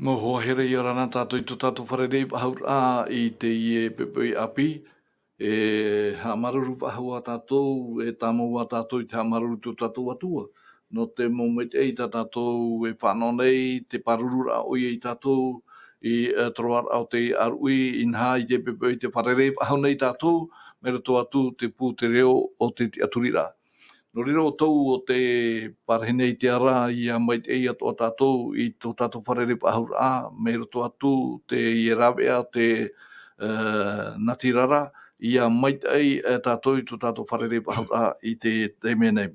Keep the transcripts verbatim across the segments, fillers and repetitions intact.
Mau hoa here, ʻia ora na tātou i tō tātou fare rei faʻahou ra i teie poʻipoʻi ʻāpī. E haʻamāuruuru faʻahou ā tātou, e tāmau ā tātou i te haʻamāuruuru i tō tātou Atua. Nō te mau maitaʻi tā tātou e fānaʻo nei, te pāruruuraa ʻoia ia tātou i te roaraʻa o te aruʻi, inaha i te poʻipoʻi i te fare rei faʻahou nei tātou, mai roto atu te pū, te reo o te tiʻaturiraʻa. Nō reira ʻoutou ʻo tē parahi nei i te ara, ʻia maitaʻi atoʻa tātou i tō tātou fare rei faʻahou ra, mai roto atu teie rāveʻa o te, e, natirara, ʻia maitaʻi, e, tātou i tō tātou fare rei faʻahou ra i te, te mea nei.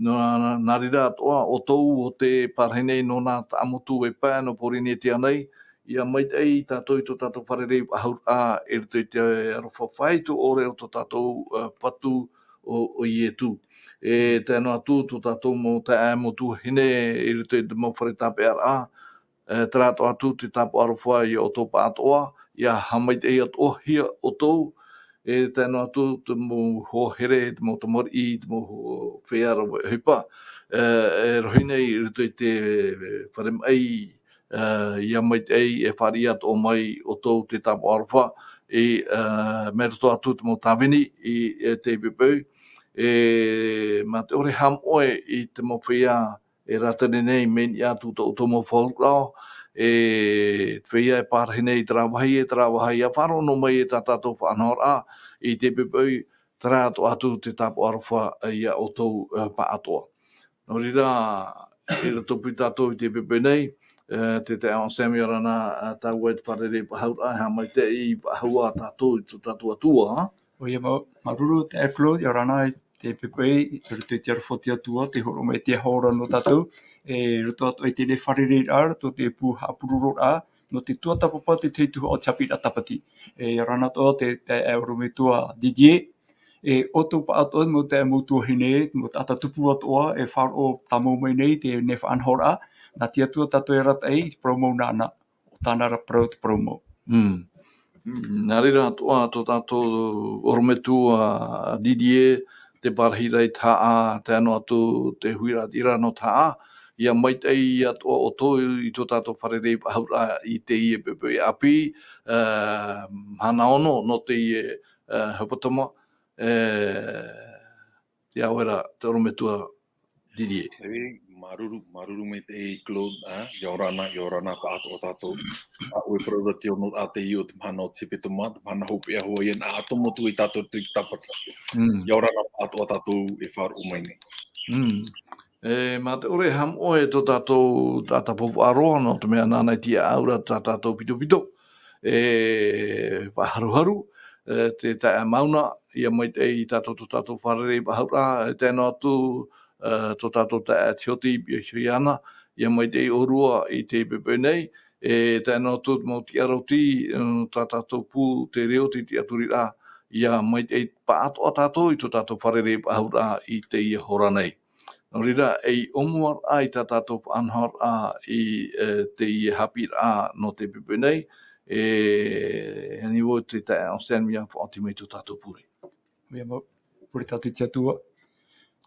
Nō, nā reira atoʻa, ʻoutou ʻo tē parahi nei nō nā Taʻamotu e pae nō Pōrīnetia nei, ʻia maitaʻi tātou i tō tātou fare rei faʻahou ra i roto i te aroha faʻaitoito ʻore o tō tātou, e, Fatu ʻo, ʻo Ietu. E tae noa atu tō tātou mau taeaʻe mau tuahine i roto i te mau fare tāpeʻaraʻa, e, terā atoʻa atu te tāpaʻo aroha ia ʻoutou pāʻatoʻa, ʻia haʻamaitaʻi atoʻahia ʻoutou, e tae noa atu te mau hoa here, te mau tamariʻi, te mau ho-, feiā rave ʻohipa, e, e rohi nei i roto i te fare maʻi, e, ʻia maitaʻi e fāriʻi atoʻa mai ʻoutou te tāpaʻo aroha, i, e, mai roto atu te mau tāvini i, e, teie poʻipoʻi. E, mā te ʻore haʻamoʻe i te mau feiā e rātere nei, mai niʻa atu tō ʻoutou mau faʻaroʻo, e, feiā e parahi nei i terā vāhi, e terā vāhi, ʻia faʻaroʻo noa mai e tā tātou faʻanahoraʻa i teie poʻipoʻi, terā atoʻa atu te tāpaʻo aroha ia ʻoutou, e, pāʻatoʻa. Nō reira, i roto pū tātou i teie poʻipoʻi nei, e, te taeaʻe Sam, ʻia ora na, e, tāua i te fare rei faʻahou ra, e haʻamaitaʻi faʻahou ā tātou i tō tātou Atua. ʻOia mau, māuruuru taeaʻe Claude, ʻia ora na i teie poʻipoʻi, i roto i te aroha o te Atua, tē hōroʻa mai te aho ra nō tātou, e, i roto atoʻa i teie fare rei ra, i roto i te pū haʻapurororaʻa, nō te tuatāpapa o te tahi tuhaʻa o te haʻapiʻiraʻa tāpati. E, ʻia ora na atoʻa te, te taeaʻe ʻorometua Didier, e, ʻoutou pāʻatoʻa, mau taeaʻe mau tuahine, mau taʻata tupu atoʻa, e faʻaroʻo tāmau mai nei i teie faʻanahoraʻa, nā te Atua tātou e arataʻi, i te parau mau nāna, ʻo tāna ra parau te parau mau. Mm. Mm, nā reira atoʻa tō tātou ʻorometua Didier, tē parahi ra i te haʻa, tae noa atu te huiraʻatira nō te haʻa, ʻia maitaʻi atoʻa ʻoutou i tō tātou fare rei faʻahou ra i teie poʻipoʻi ʻāpī, e, mahana ono nō teie, e, hepetoma, e, ʻia au ra, te ʻorometua Didier. E, māuruuru, māuruuru maitaʻi Claude, ā, ʻia ora na, ʻia ora na pāʻatoʻa tātou. ʻA ʻoe parau ra te ono ā teie o te mahana o te hepetoma, te mahana hopeʻa hoʻi ïa nā atomo atu ai tātou i te tāpati. Mm. ʻIa ora na pāʻatoʻa tātou e faʻaroʻo mai nei. Mm. E, mā te ʻore haʻamoʻe tō tātou taʻata faufaʻa roa, nō te mea nāna i tiʻaʻau ra tā tātou pitopito. E, faʻaharuharu, e, te taeaʻe Mauna, ʻia maitaʻi tātou tō tātou fare rei faʻahou ra, e tae noa atu, e, tō tātou taeaʻe Tioti, e piʻi iho iāna, ʻia maitaʻi ʻōrua i teie poʻipoʻi nei, e tae noa atu mau tiʻaraʻa, e, tā tātou pū, te reo, te tiʻaturiraʻa, ʻia maitaʻi pāʻatoʻa tātou i tō tātou fare rei faʻahou ra i teie hora nei. Nō reira, ei ʻōmuaraʻa i tā tātou faʻanahoraʻa i, e, teie haʻapiʻiraʻa nō teie poʻipoʻi nei, e, ani vau te taeaʻe Sam ʻia faʻaoti mai tō tātou pure. ʻOia mau, pure tātou i te Atua.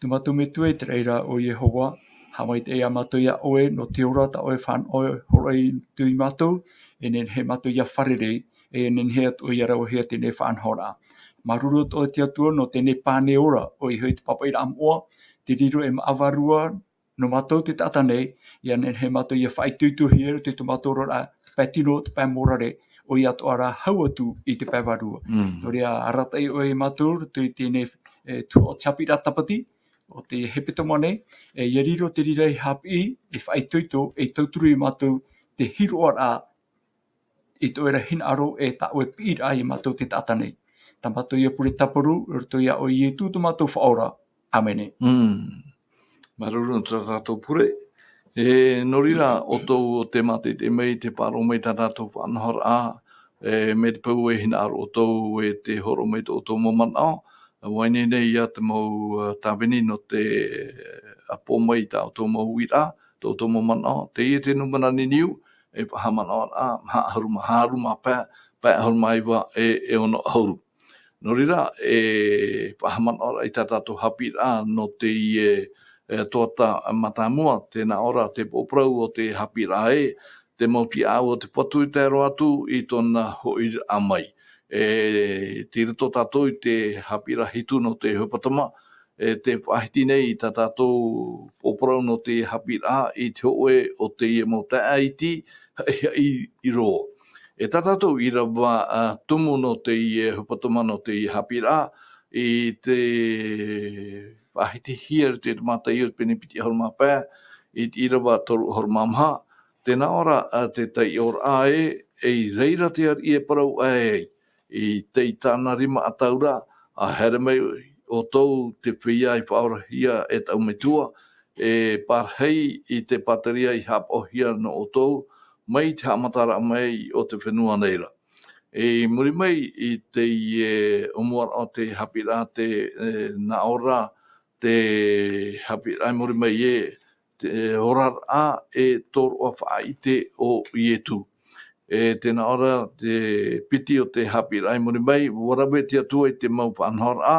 Tō mātou Metua i te raʻi ra ʻo Iehova, haʻamaitaʻi ā mātou ia ʻoe, nō te ora tā ʻoe e faʻanaho hōroʻa atu ia mātou, e nehenehe mātou ʻia fārerei, e nehenehe atoʻa ʻia ravehia teie faʻanahoraʻa. Māuruuru atoʻa te Atua nō teie pāne ora, ʻoia hoʻi te pāpaʻiraʻa moʻa, tē riro ei māʻa vārua nō mātou te taʻata nei, ʻia nehenehe mātou ʻia faʻaitoitohia i roto i tō mātou oraraʻa, te pae tino, te pae mōrare, ʻoia atoʻa rā hau atu i te pae vārua. Mm. Nō reira, arataʻi ʻoe ia mātou i roto i teie, e, tuhaʻa o te haʻapiʻiraʻa tāpati, o te hepetoma nei, e, ʻia riro te reira ei haʻapiʻi, e faʻaitoito, e tauturu ia mātou te hiroʻaraʻa i tō ʻoe ra hinaʻaro, e tā ʻoe piʻiraʻa ia mātou te taʻata nei. Tā mātou ia pure tāparu, i roto ia ʻoe Ietu tō mātou Faʻaora. ʻĀmene. Mm. Māuruuru nō tā tātou pure. E, nō reira, ʻoutou ʻo tē mātaʻitaʻi mai, tē faʻaroʻo mai tā tātou faʻanahoraʻa, e, mai te peu e hinaʻaro ʻoutou e tē hōroʻa mai tō ʻoutou mau manaʻo, ʻua ineine ïa te mau, e, tāvini nō te, e, ʻapo mai i tā ʻoutou mau uiraʻa, tō ʻoutou mau manaʻo, teie te nūmera niniu, e faʻahaʻamanaʻoraʻa, maha ʻahuru mā, ʻahuru mā pae, pae ʻahuru mā iva, e, e ono ʻahuru. Nō reira, e faʻahaʻamanaʻoraʻa i tā tātou haʻapiʻiraʻa nō teie, e, tuhaʻa mātāmua, tē nā ʻō ra te pōpōrau o te haʻapiʻiraʻa ē, te mau tiʻaʻau o te Fatu i tae roa atu i tōna hoʻiraʻa mai. E, tei roto tātou i te haʻapiʻiraʻa hitu nō te hepetoma, e, tē faʻahiti nei tā tātou pōparau nō te haʻapiʻiraʻa i te hōʻē o teie mau taeaʻe iti, haʻihaʻi roa. E tā tātou ʻīrava, a, tumu nō teie hepetoma nō teie haʻapiʻiraʻa, i te faʻahitihia i te Mātaio pene piti ʻahuru mā pae, i te ʻīrava toru ʻahuru mā maha, tē nā ʻō ra, a, te taiʻoraʻa ē, e i reira te ariʻi e parau aʻe ai, i tei tāna rima ʻataʻuraʻa, ʻa haere mai ʻoutou te feiā i faʻaorahia e taʻu metua, e pārahi i te pātireia i haʻapaʻohia nō ʻoutou, mai te haʻamataraʻa mai o te fenua nei ra. I muri mai i teie ʻōmuaraʻa o te haʻapiʻiraʻa tē, e, nā ʻō ra, te haʻapiʻiraʻa i muri mai ē, te oraraʻa e tōroʻa faʻaʻite o Ietu. E tē nā ʻō ra te piti o te haʻapiʻiraʻa i muri mai, ʻua rave te Atua i te mau faʻanahoraʻa,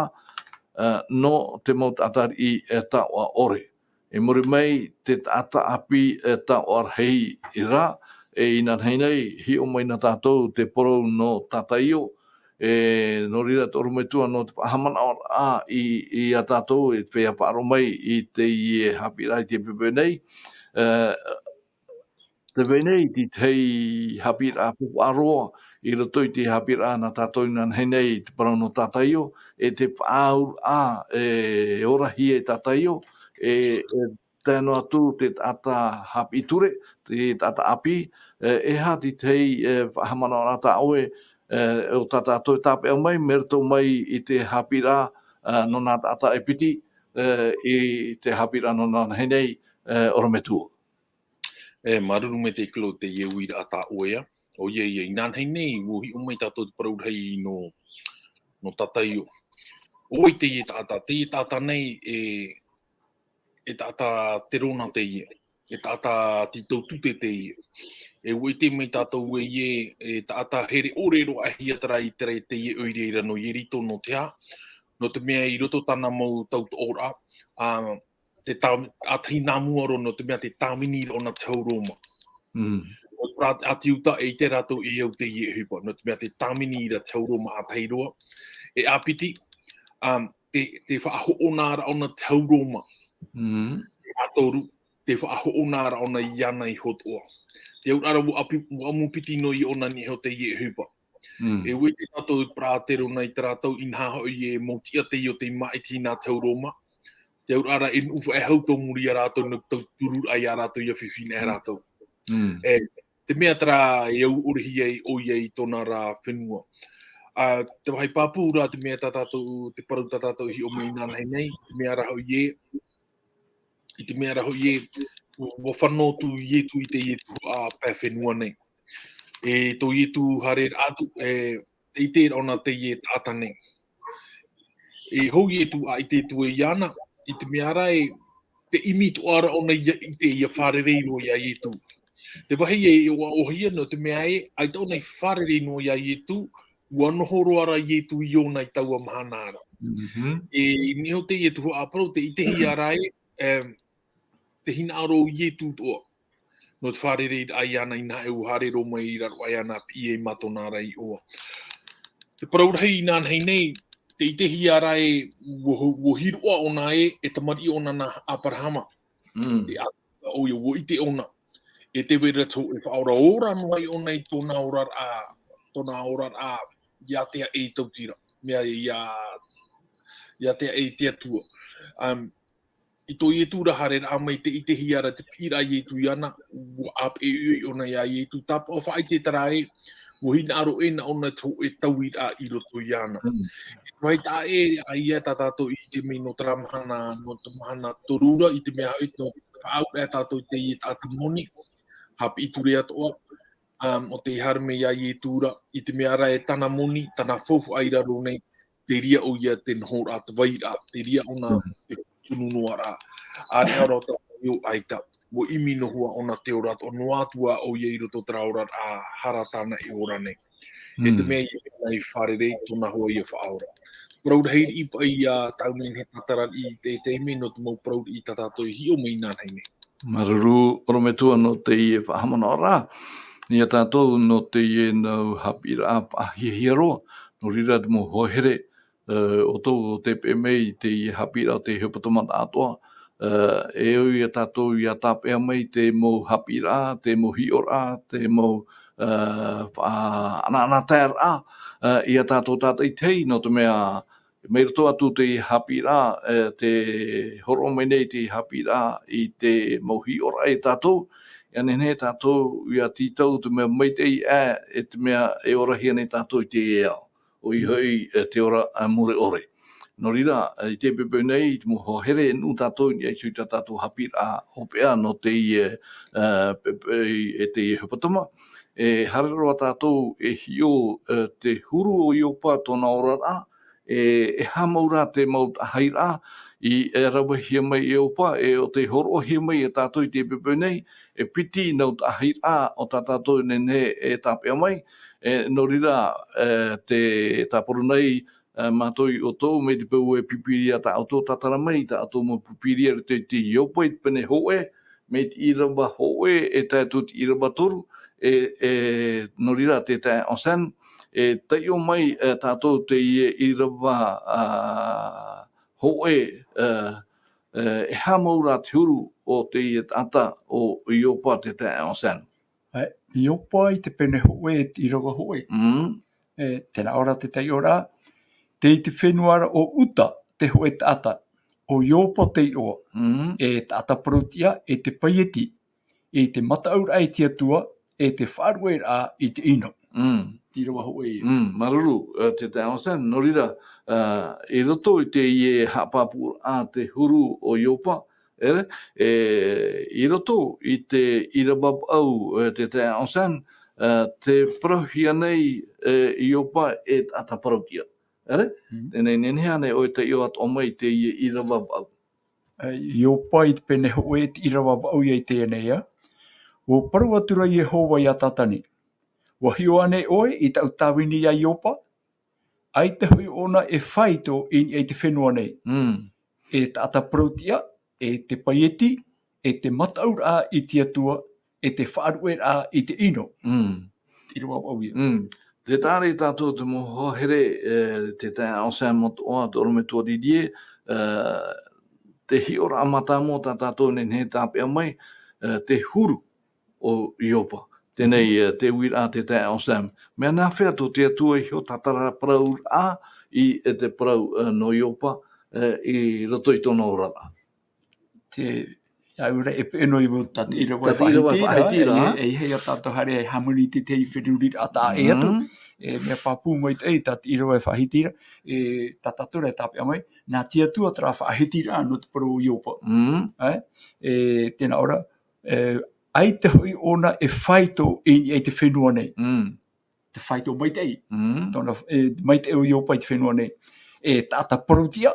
e, nō te mau taʻata riʻi, e, taoʻa ʻore. I muri mai te taʻata ʻāpī, e, taoʻa rahi ra, e, inanahi nei, hiʻo mai na tātou te parau nō Tataio, e, nō reira te ʻorometua nō te faʻahaʻamanaʻoraʻa i, ia tātou, e, feiā faʻaroʻo mai i teie haʻapiʻiraʻa i te peu nei, e, te vai nei, te tahi haʻapiʻiraʻa faufaʻa roa, i roto i te haʻapiʻiraʻa nā tātou inanahi nei, te parau nō Tataio, e te faʻaauraʻa, e, orahia e Tataio, e, e, tae noa atu te taʻata haʻapiʻi ture, te taʻata ʻāpī, e, e aha te tahi, e, faʻahaʻamanaʻoraʻa tā ʻoe, e, o tā tātou e tāpeʻa mai, mai roto mai i te haʻapiʻiraʻa, e, nō nā taʻata e piti, e, i te haʻapiʻiraʻa nō nā inanahi nei, e, ʻorometua. E, māuruuru maitaʻi Claude teie uiraʻa tā ʻoe ia. ʻOia, ia, inanahi nei, ʻua hiʻo mai tātou te parau rahi nō, nō Tataio. ʻO vai teie taʻata, teie taʻata nei, e, e taʻata terona teie, e taʻata tītau tute teie. E ʻua ʻite mai tātou ē, e taʻata here ʻore roa hia terā i terā i teie ʻoire ra nō Ieriko nō te aha, nō te mea i roto tāna mau tautoʻoraʻa, a, te tā-, ʻātahi nā mua roa nō te mea te tāvini ra ʻōna te hau Roma. Mm. ʻO te parau a te Iuta e ʻite rātou e au teie ʻohipa, nō te mea te tāvini ra te hau Roma ʻātahi roa. E ʻāpiti, um, te, te faʻahoʻona ra ʻōna te hau Roma. Mm. E ʻatoru, te faʻahoʻona ra ʻōna iāna iho atoʻa. Te auraʻa ra ʻua ʻapi-, ʻua ʻamu piti noa iāna i niʻa iho teie ʻohipa. Mm. E ʻua ʻite tātou i te parau a Terona i terā tau, inaha hoʻi e mau tiʻa teie o tei māʻiti nā te hau Roma. Te auraʻa ra e nuʻu faʻehau tō muri iā rātou nō te tautururaʻa iā rātou ʻia fifi nei rātou. Mm. E, te mea terā e au ʻore hia ai ʻoia i tōna ra fenua. A, te vāhi pāpū ra, te mea tā tātou, te parau tā tātou i hiʻo mai inanahi nei, te mea ra hoʻi ē, i te mea ra hoʻi ē, ʻua fano atu Ietu i teie tuhaʻa pae fenua nei. E tō Ietu haereraʻa atu, e, tē ʻite ra ʻōna teie taʻata nei. E hou Ietu a ʻite atu ai iāna, i te mea ra e, te ʻimi atoʻa ra ʻōna ʻia ʻite, ʻia fārerei roa iā Ietu. Te vāhi e, e ʻoaʻoahia nō te mea ē, ʻaita ʻōna i fārerei noa iā Ietu, ʻua noho roa ra Ietu i ʻōna i taua mahana ra. Mhm. E, i niʻa iho teie tuhaʻa parau, tē ʻitehia ra ē, em, te hinaʻaro o Ietu atoʻa. Nō te fārereiraʻa iāna inaha e ʻua haere roa mai i raro aʻe iāna piʻi ai mā tōna ra iʻoa. Te parau rahi inanahi nei, tē ʻitehia ra ē, ʻua ho-, ʻua hiroʻa ʻōna ē, e tamariʻi ʻōna nā Aperahama. Mm. E a-, ʻoia, ʻua ʻite ʻōna. E tē vai ra te hōʻē faʻaora, ora noa ai ʻōna i tōna oraraʻa, tōna oraraʻa, ʻia ātea ʻē i tautira. Mea ʻia, ʻia ātea ʻē i te Atua. Um, i tō Ietu ra haereraʻa mai, tē ʻitehia ra te piʻiraʻa a Ietu iāna, ʻua ʻāpeʻe ʻoiʻoi ʻōna iā Ietu, tāpaʻo faʻaʻite terā ē, ʻua hinaʻaro ʻē nā ʻōna te hōʻē tauiraʻa i roto iāna. Mm. E te vāhi taʻa ʻē, ʻaita tā tātou i ʻite mai nō terā mahana, nō te mahana toru ra, i te mea hoʻi, nō te faʻaau ra tātou i teie taʻata moni, haʻapiʻi ture atoʻa, um, ʻo tē haere mai iā Ietu ra, i te mea ra e tāna moni, tāna faufaʻa i raro nei, te reira ʻoia te nohoraʻa, te vairaʻa, te reira ʻōna, mm, te tunu noa ra. ʻĀreʻa roa te ʻaita, ʻua ʻimi noa ʻōna te ora atoʻa, noa atu ā ʻoia i roto terā oraraʻa hara tāna e ora nei. E te, mm, mea i ʻōna i fārerei tōna hoa ʻia faʻaora. Parau rahi riʻi paʻi ā tāʻu nei, he tātarariʻi i te, te mea nō te mau parau riʻi tā tātou i hiʻo mai inanahi nei. Māuruuru ʻorometua nō teie faʻahaʻamanaʻoraʻa. Ia tātou nō teie nau haʻapiʻiraʻa faʻahiahia roa. Nō reira te mau hoa here, ē, ʻoutou ʻo tē peʻe mai i teie haʻapiʻiraʻa o te hepetoma atoʻa. Ē, e au ia tātou ia tāpeʻa mai te mau haʻapiʻiraʻa, te mau hiʻoraʻa, te mau, ē, faʻaʻanaʻanataeraʻa, ē, ia tātou tātaʻitahi, nō te mea, mai roto atu te haʻapiʻiraʻa, ē, tē hōroʻa mai nei te haʻapiʻiraʻa i te mau hiʻoraʻa ia tātou, ʻia nehenehe tātou ia tītau te mea maitaʻi aʻe, e te mea e orahia nei tātou i teie ao. ʻOia hoʻi, ē, te ora, ē, mure ʻore. Nō reira, ē, i teie poʻipoʻi nei, i te mau hoa here, e nuʻu tātou i niʻa iho i tā tātou haʻapiʻiraʻa hopeʻa nō teie, ē, poʻipoʻi, e teie hepetoma. E haere roa tātou e hiʻo, ē, te huru o Iopa tōna oraraʻa, e, e aha mau rā te mau taʻahiraʻa i, e, ravehia mai e Iopa, e, ʻo tē hōroʻahia mai e tātou i teie poʻipoʻi nei, e piti nau taʻahiraʻa o tā tātou e nehenehe e tāpeʻa mai, e, nō reira, e, tē tāparu nei, e, mātou ia ʻoutou, mai te peu e pīpīria tā ʻoutou, tātara mai tā ʻoutou mau pīpīria i roto i te Iopa i te pene hōʻē, mai te ʻīrava hōʻē e tae atu i te ʻīrava toru, e, e, nō reira te taeaʻe Anselme, e taiʻo mai, e, tātou teie ʻīrava, ā, hōʻē, e, e, e aha mau rā te huru o teie taʻata o Iopa, te taeaʻe Anselme. ʻAe, Iopa i te pene hōʻē, te ʻīrava hōʻē. Mm. E, tē nā ʻō ra te taiʻoraʻa, tei te fenua ra o Uta te hōʻē taʻata, ʻo Iopa te iʻoa, Mm. e taʻata parau-tiʻa, e te paieti, e te mataʻuraʻa i te Atua, e te faʻaruʻeraʻa i te ʻino. Mm. Te ʻīrava hōʻē ia. Mm, māuruuru, e, te taeaʻe Anselme, nō reira, e, i roto i teie haʻapāpūraʻa te huru o Iopa, ʻere, e, i roto i te ʻīrava vaʻu, e, te taeaʻe Anselme, e, tē parauhia nei, e, Iopa e taʻata parau-tiʻa. ʻEre? Mm. Teie nei, nehenehe ānei ʻoe e taiʻo atoʻa mai i teie ʻīrava vaʻu? E, Iopa i te pene hōʻē, te ʻīrava vaʻu ia i teie nei, ā. ʻUa parau atu ra Iehova ia Satani: ʻUa hiʻo ānei ʻoe i tāʻu tāvini ia Iopa? ʻAita hoʻi ʻōna e faito i niʻa i te fenua nei. Mm. E taʻata parau-tiʻa, e te paieti, e te mataʻuraʻa i te Atua, e te faʻaruʻeraʻa i te ʻino. Mm. Te ʻīrava vaʻu ia. Mm. Tē taʻa ra ia tātou te mau hoa here, e, te taeaʻe Anselme atoʻa, te ʻorometua Didier, e, te hiʻoraʻa mātāmua tā tātou e nehenehe e tāpeʻa mai, e, te huru o Iopa. Teie nei, e, te uiraʻa te taeaʻe Anselme. Mea nāfea tō te Atua i hiʻo tātara parauraʻa i, e, te parau, e, nō Iopa, e, i roto i tōna oraraʻa? Te, ia au ra e peʻe noa i mua tā te ʻīrava e faʻahiti ra, e, e, e ia tātou haere e hāmani i te tahi feruriraʻa taʻa ʻē atu. Mm. E, mea pāpū maitaʻi tā te ʻīrava e faʻahiti ra, e, tā tātou ra e tāpeʻa mai, nā te Atua terā faʻahitiraʻa nō te parau o Iopa. Mm. E, e, tē nā ʻō ra, e, ʻaita hoʻi ʻōna e faito i niʻa i te fenua nei. Mm. Te faito maitaʻi. Mm. Tōna, e, maitaʻi o Iopa i te fenua nei. E taʻata parau-tiʻa,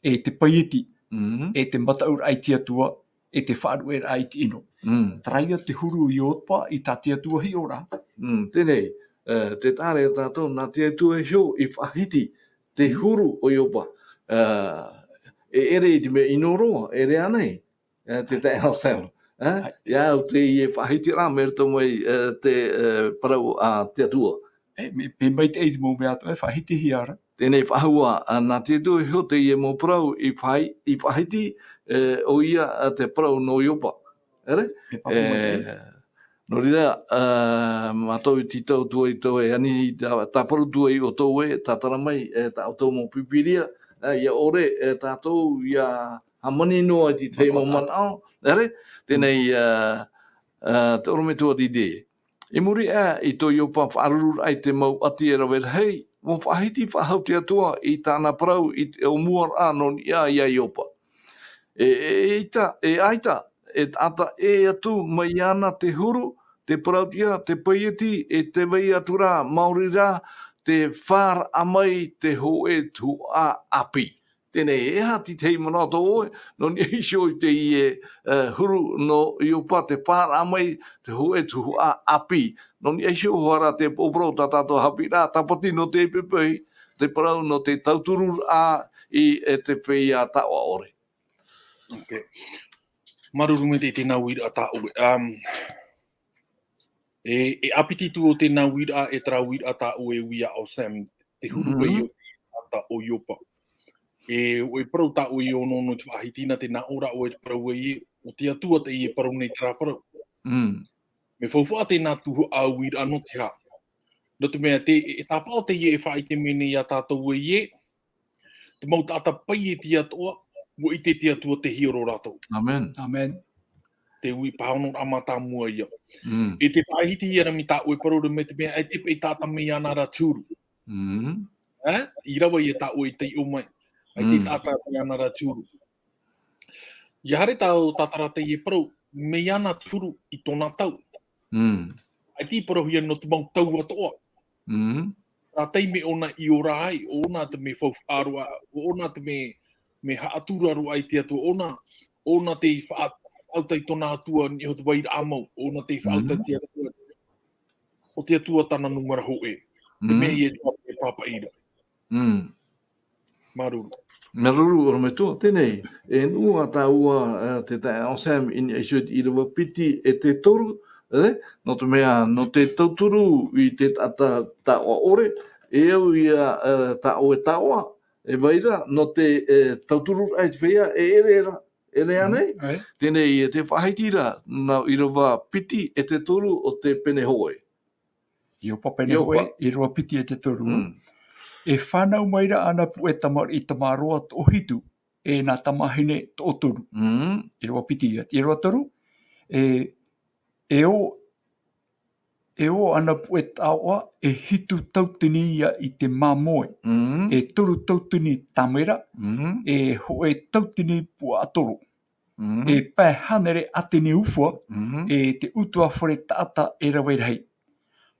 e te paieti, Mm. e te mataʻuraʻa i te Atua, e te faʻaruʻeraʻa i te ʻino. Mm. Terā ia te huru o Iopa i tā te Atua hiʻo ra. Mm, teie nei, e, tē taʻa ra ia tātou, nā te Atua iho i faʻahiti te Mm. huru o Iopa. E, e ʻere i te mea ʻino roa, ʻere ānei? E, te taeaʻe Anselme. E? ʻAe. Ia au teie faʻahitiraʻa mai roto mai, e, te, e, parau a te Atua. E, mea, mea maitaʻi te mau mea atoʻa e faʻahitihia ra. Teie nei faʻahou ā, a, nā te Atua iho teie mau parau i faʻahi-, i faʻahiti, e, ʻoia, a, te parau nō Iopa. ʻEre? Mea pāpū maitaʻi. E, nō reira, a, mātou i tītau atu ai tō e ani, tā, tāparu atu ai ʻoutou ē, tātara mai, e, tā ʻoutou mau Pīpīria, e, ʻia ʻore, e, tātou ʻia hāmani noa i te tahi mau manaʻo, ʻere? Teie nei, ā, ā, te ʻorometua Didier. I muri aʻe i tō Iopa faʻarururaʻa i te mau ʻati e rave rahi, ʻua faʻahiti faʻahou te Atua i tāna parau i te ʻōmuaraʻa nō niʻa iā Iopa. E, e, ʻaita, e ʻaita, e taʻata ʻē atu mai iāna te huru, te parauʻtiʻa, te paieti, e tē vai atu ra maori ra te fāraʻa mai te hōʻē tuhaʻa ʻāpī. Teie nei, e aha te tahi manaʻo tō ʻoe, nō niʻa iho i teie, e, huru nō Iopa, te fāraʻa mai te hōʻē tuhaʻa ʻāpī. Nō niʻa iho hoʻi ra te poroʻi tā tātou haʻapiʻiraʻa tāpati nō te poʻipoʻi, te parau nō te tautururaʻa i, e, te feiā taoʻa ʻore. Ok. Māuruuru maitaʻi i tēnā uiraʻa tā ʻoe. Um, e, e ʻāpiti atu o tēnā uiraʻa, e terā uiraʻa tā ʻoe e ui iā ʻo Sam, te huru paʻi o te taʻata o Iopa. E, ʻoe e parau tā ʻoe i onoono i te faʻahiti nā te nā ʻō ra ʻoe e parau ai ē, ʻo te Atua teie e parau nei terā parau. Mm. Mea faufaʻa tēnā tuhaʻa uiraʻa nō te aha. Nō te mea te, e, e tāpaʻo teie e faʻaʻite mai nei iā tātou ē, te mau taʻata paieti atoʻa, ʻua ʻite te Atua tei hiʻo rō rātou. Amen. Amen. Te ui pāhono rā mātāmua ia. Mm. E te faʻahiti ia rā mai tā ʻoe parau ra mai te mea, ʻaita paʻi taʻata mea iāna rā te huru. Mm. Eh? I rave ia tā ʻoe i taiʻo mai. ʻAita Mm. taʻata mea iāna rā te huru. Ia haere tā, tātarata i e parau, mea iāna te huru i tōna tau. Mm. ʻAita i parauhia nō te mau tau atoʻa. Mm. Rā taime ʻōna i ora ai, ʻōna te mea faufaʻa roa, ʻōna te mea, mea haʻatura roa i te Atua, ʻōna, ʻōna te faʻa-, faʻauta i tōna Atua, niʻa iho te vairaʻa mau, ʻōna te faʻauta Mm. i te Atua. ʻO te Atua tāna nūmera hōʻē. Te Mm. mea ia e toa e pāpaʻi ra. Mm. Māuruuru. Māuruuru, ʻorometua, teie nei, e nuʻu ā tāua, eh, te taeaʻe Sam i niʻa iho i te ʻīrava piti e te toru, eh, nō te mea, nō te tauturu i te taʻata taoʻa ʻore, e au ia, eh, tā ʻoe taoʻa, e vai ra, nō te, eh, tauturu raʻa i te feiā, e ʻere ra, ʻere ānei? Mm, ʻae. Teie nei, e te faʻahiti ra, nā ʻīrava piti e te toru o te pene hōʻē. Iopa pene Iopa. hōʻē, ʻīrava piti e te toru. Mm. E fānau mai ra āna puʻe tamariʻi tamaroa toʻohitu, e nā tamāhine toʻotoru. Mm. ʻĪrava piti ia, ʻīrava toru, e, e ō, e ō āna puʻe taoʻa, e hitu tautini ia i te māmoe. Mm. E toru tautini tāmera, Mm. e hōʻē tautini puaʻatoro. Mm. E pae hānere ʻātene ufua, Mm. e te ʻutuāfare taʻata e rave rahi.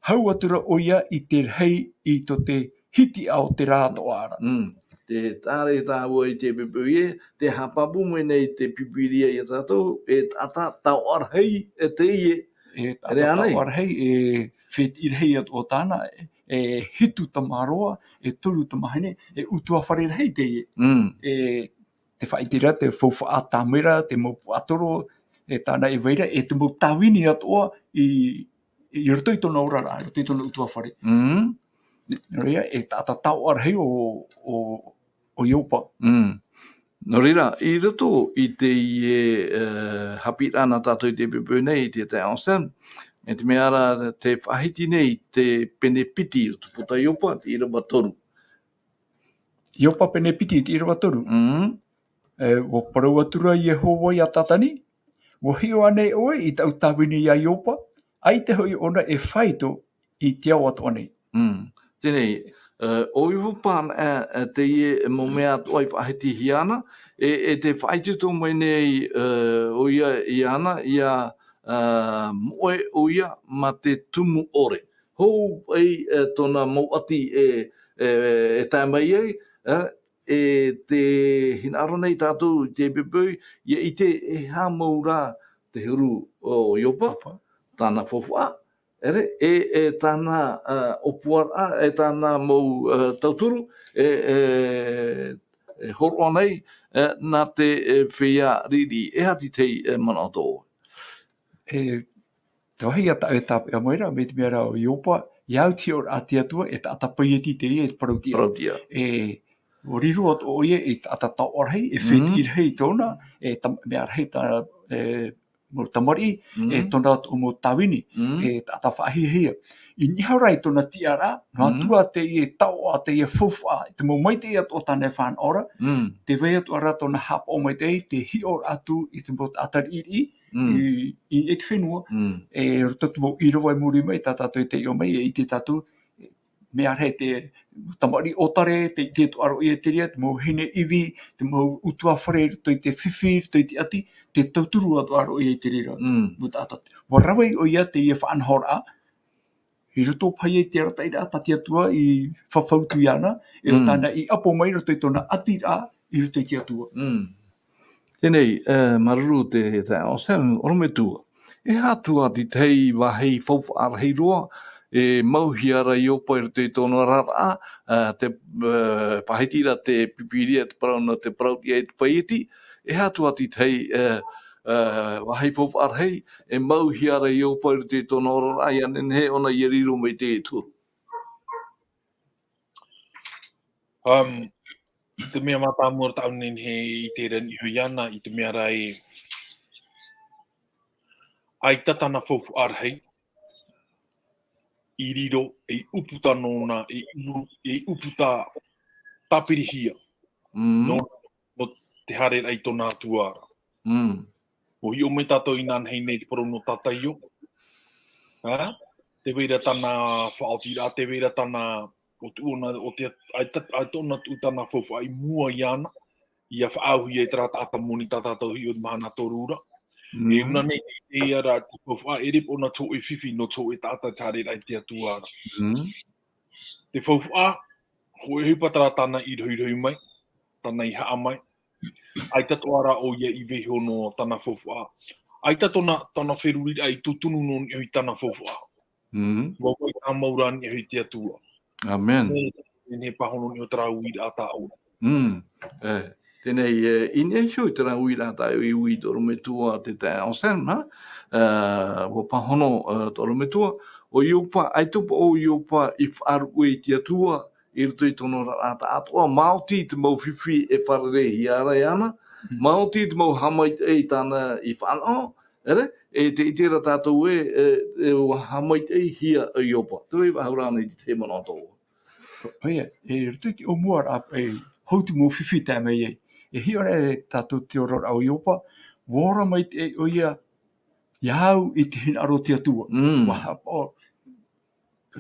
Hau atu ra ʻoia i te rahi i tō te hitiʻa o te rā atoʻa ra. Mm. Te tāre tāua i te pēpē ē, tē haʻapāpū mai nei te Pīpīria ia tātou, e taʻata taoʻa rahi e teie. E taʻata Ere ānei? taoʻa rahi, e fētiʻi rahi atoʻa tāna, e hitu tamaroa, e toru tamāhine, e ʻutuāfare rahi teie. Mm. E te faʻaʻite ra, te faufaʻa tāmera, te mau puaʻatoro, e tāna e vai ra, e te mau tāvini atoʻa i, i roto i tōna oraraʻa, i roto i tōna ʻutuāfare. Mm. Nō reira, e taʻata taoʻa rahi ʻo, ʻo, ʻo Iopa. Mm. Nō reira, i roto i teie, eh, haʻapiʻiraʻa nā tātou i te pēpē nei, i te taeaʻe Sam, e te mea ra, tē faʻahiti nei te pene piti o te puta Iopa, te ʻīrava toru. Iopa pene piti, te ʻīrava toru. Mm. E, ʻua parau atu ra Iehova ia Tātani, ʻUa hiʻo ānei ʻoe i tāʻu tāvini ia Iopa, ʻaita hoʻi ʻōna e faito i te ao atoʻa nei. Mm. Teie nei, e, ʻo Iopa, e, e, teie mau mea atoʻa i faʻahitihia ana, e, e tē faʻaitoito mai nei, e, ʻoia iāna, ʻia, e, moʻe ʻoia mā te tumu ʻore. Hou ai, e, tōna mau ʻati e, e, e tae mai ai, e, e tē hinaʻaro nei tātou i te pēpē, ʻia ʻite e aha mau rā te huru o Iopa, Iopa. Tāna faufaʻa, ʻere, e, e tāna, a, ʻōpuaraʻa, e tāna mau, a, tauturu, e, e, e hōroʻa nei, e, nā te, e, feiā riʻiriʻi, e aha te tahi, e, manaʻo tō ʻoe? E, te vāhi ia tā, e tāpeʻa mai ra, mai te mea ra ʻo Iopa, ʻia au te hiʻoraʻa a te Atua, e taʻata paieti teie, e parauʻtiʻa. Parauʻtiʻa. E, ʻua riro atoʻa ʻoia, e taʻata taoʻa rahi, e Mm. fētiʻi rahi tōna, e tam-, mea rahi tā, e, mau tamariʻi, Mm. e tōna atoʻa mau tāvini, Mm. e taʻata faʻahiahia. I niʻa iho ra i tōna tiʻaraʻa, noa Mm. atu ā teie taoʻa, teie faufaʻa, te mau maitaʻi atoʻa tāna e fānaʻo ra, Mm. tē vai atoʻa ra tōna haʻapaʻo maitaʻi, te hiʻo atu i te mau taʻata riʻiriʻi, Mm. i, i, i te fenua, Mm. e roto atu mau ʻīrava i muri mai, tā tātou e taiʻo mai, e ʻite tātou, mea rahi te tamariʻi ʻōtare, te, te ʻite atoʻa ra ʻoia i te reira, te mau vahine ivi, te mau ʻutuāfare, i roto i te fifi, i roto i te ʻati, tē tauturu atoʻa ra ʻoia i te reira. Mm. Mau taʻata. ʻUa rave ʻoia teie faʻanahoraʻa, i roto paʻi i te arataʻiraʻa tā te Atua i fafautu iāna, e ʻo Mm. tāna i ʻapo mai i roto i tōna ʻatiraʻa, i roto i te Atua. Mm. Teie nei, e, māuruuru te, te taeaʻe Sam, ʻorometua. E aha atu ā te tahi vāhi faufaʻa rahi roa, e mauhia ra Iopa i roto i tōna oraraʻa, e, te, e, faʻahiti ra te Pīpīria, te parau nō te parauʻtiʻa e te paieti, e aha atu ā te tahi, e, ā, vāhi faufaʻa rahi, e mau hia ra Iopa i roto i tōna oraraʻa, ʻia nehenehe ʻōna ʻia riro mai te toru. Um, i te mea mātāmua tāʻu nehenehe i te rani iho iāna, i te mea rā e, ʻaita tāna faufaʻa rahi, i riro, e ʻūputa nōna, e ʻū-, e ʻūputa tāpirihia. Mm. Nō, nō te haereraʻa i tōna Atua ra. Mm. ʻUa hiʻo mai tātou inānahi nei te parau nō Tataio. Ā? Tē vai ra tāna faʻaotiraʻa, tē vai ra tāna, ʻo tuʻu ʻōna, ʻo te, ʻaita, ʻaita ʻōna tuʻu tāna faufaʻa i mua iāna. ʻIa faʻaauhia e terā taʻata moni tā tātou hiʻo i te mahana toru ra. Mm. E ʻōna nei te, te ia ra te faufaʻa, e ʻere paʻi ʻōna te hōʻē fifi nō te hōʻē taʻata te haereraʻa i te Atua ra. Mm. Te faufaʻa, hōʻē ʻohipa terā tāna i rohirohi mai, tāna i haʻa mai. ʻAita atoʻa rā ʻoia i vaiiho nō tāna faufaʻa. ʻAita tōna, tōna feruriraʻa i tūtunu nō niʻa i tāna faufaʻa. Mm. ʻUa vai tāmau rā niʻa i te Atua. Amen. Nē, nē pāhono niʻa i terā uiraʻa tāʻu. Mm. E, teie nei, e, i niʻa iho i terā uiraʻa tāʻu i ui i te ʻorometua te taeaʻe Anselme, ā, ʻua pāhono, ā, te ʻorometua, ʻo Iopa, ʻaita paʻi ʻo Iopa i faʻaruʻe i te Atua, i roto i tōna oraraʻa tāʻātoʻa, maoti te mau fifi e fārereihia ra iāna, Mm. maoti te mau haʻamaitaʻi tāna i fānaʻo, ʻere, e tē ʻite ra tātou ē, e, e ʻua haʻamaitaʻihia ʻo Iopa. Tē vai ra faʻahou rānei te tahi manaʻo atoʻa. ʻOia, e roto i te ʻōmuaraʻa, e hou te mau fifi tae mai ai. E hiʻo ra e tātou te oraraʻa o Iopa, ʻua ora maitaʻi ʻoia, iāʻu i te hinaʻaro o te Atua. Mm. ʻUa ha-, ʻo,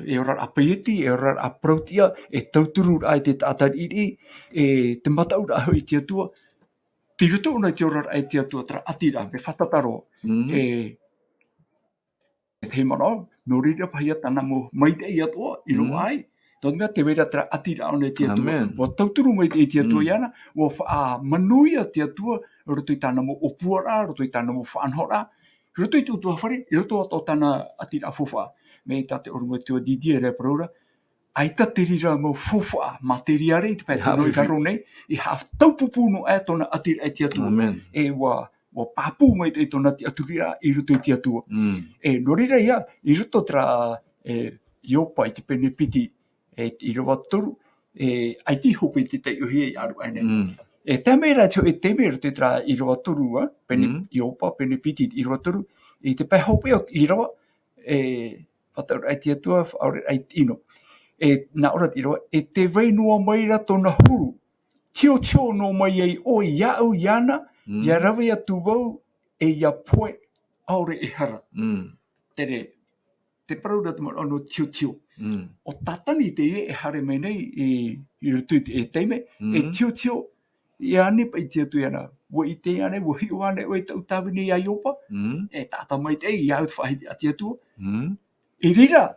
e oraraʻa paieti, e oraraʻa parautiʻa, e tauturu ra i te taʻata riʻiriʻi, e te mataʻuraʻa hoʻi i te Atua, tei roto ʻōna i te oraraʻa i te Atua, terā ʻatiraʻa, mea fātata roa. Mm. E, e te manaʻo, nō reira paʻi ia tāna mau maitaʻi atoʻa, i roaʻa Mm. ai. Tō te mea tē vai ra terā ʻatiraʻa ʻōna i te Atua. Amen. ʻUa tauturu maitaʻi te Atua Mm. iāna, ʻua faʻamanuia te Atua, i roto i tāna mau ʻōpuaraʻa, i roto i tāna mau faʻanahoraʻa, i roto i te ʻutuāfare, i roto atoʻa tāna ʻatiraʻa faufaʻa. Mai tā te ʻorometua Didier e parau ra, ʻaita te reira mau faufaʻa materiāle i te pae E tino i haʻafifi. raro nei, e haʻataupupū noa aʻe tōna ʻatiraʻa i te Atua. Amen. E ʻua, ʻua pāpū maitaʻi tōna tiʻaturiraʻa i roto i te Atua. Mm. E, nō reira ia, i roto terā, e, Iopa i te pene piti, e, ʻīrava toru, e, ʻaita i hope i te taiʻohia i ʻaru aʻe nei. Mm. E, tae mai ra te hōʻē taime i roto i terā ʻīrava toru, ā, pene, Mm. Iopa, pene piti, ʻīrava toru, i te pae hopeʻa o te ʻīrava, e, fātata ra i te Atua, faʻaoreraʻa i te ʻino. E, nā ʻō ra te ʻīrava, e tē vai noa mai ra tōna huru, tiotio noa mai ai ʻoe iāʻu iāna, Mm. ʻia rave atu vau, e ʻia pohe, ʻaore e hara. Mm. Terā, te parau ra te manaʻo nō tiotio. Mm. ʻO Tātani teie e haere mai nei i, i roto i te, e taime, e Mm. tiotio, ʻia ani paʻi te Atua iāna. ʻUa ʻite ānei, ʻua hiʻo ānei ʻoe i tāʻu tāvini iā Iopa? Mm. E taʻata maitaʻi, iāʻu te faʻahiti a te Atua. Mm. I reira,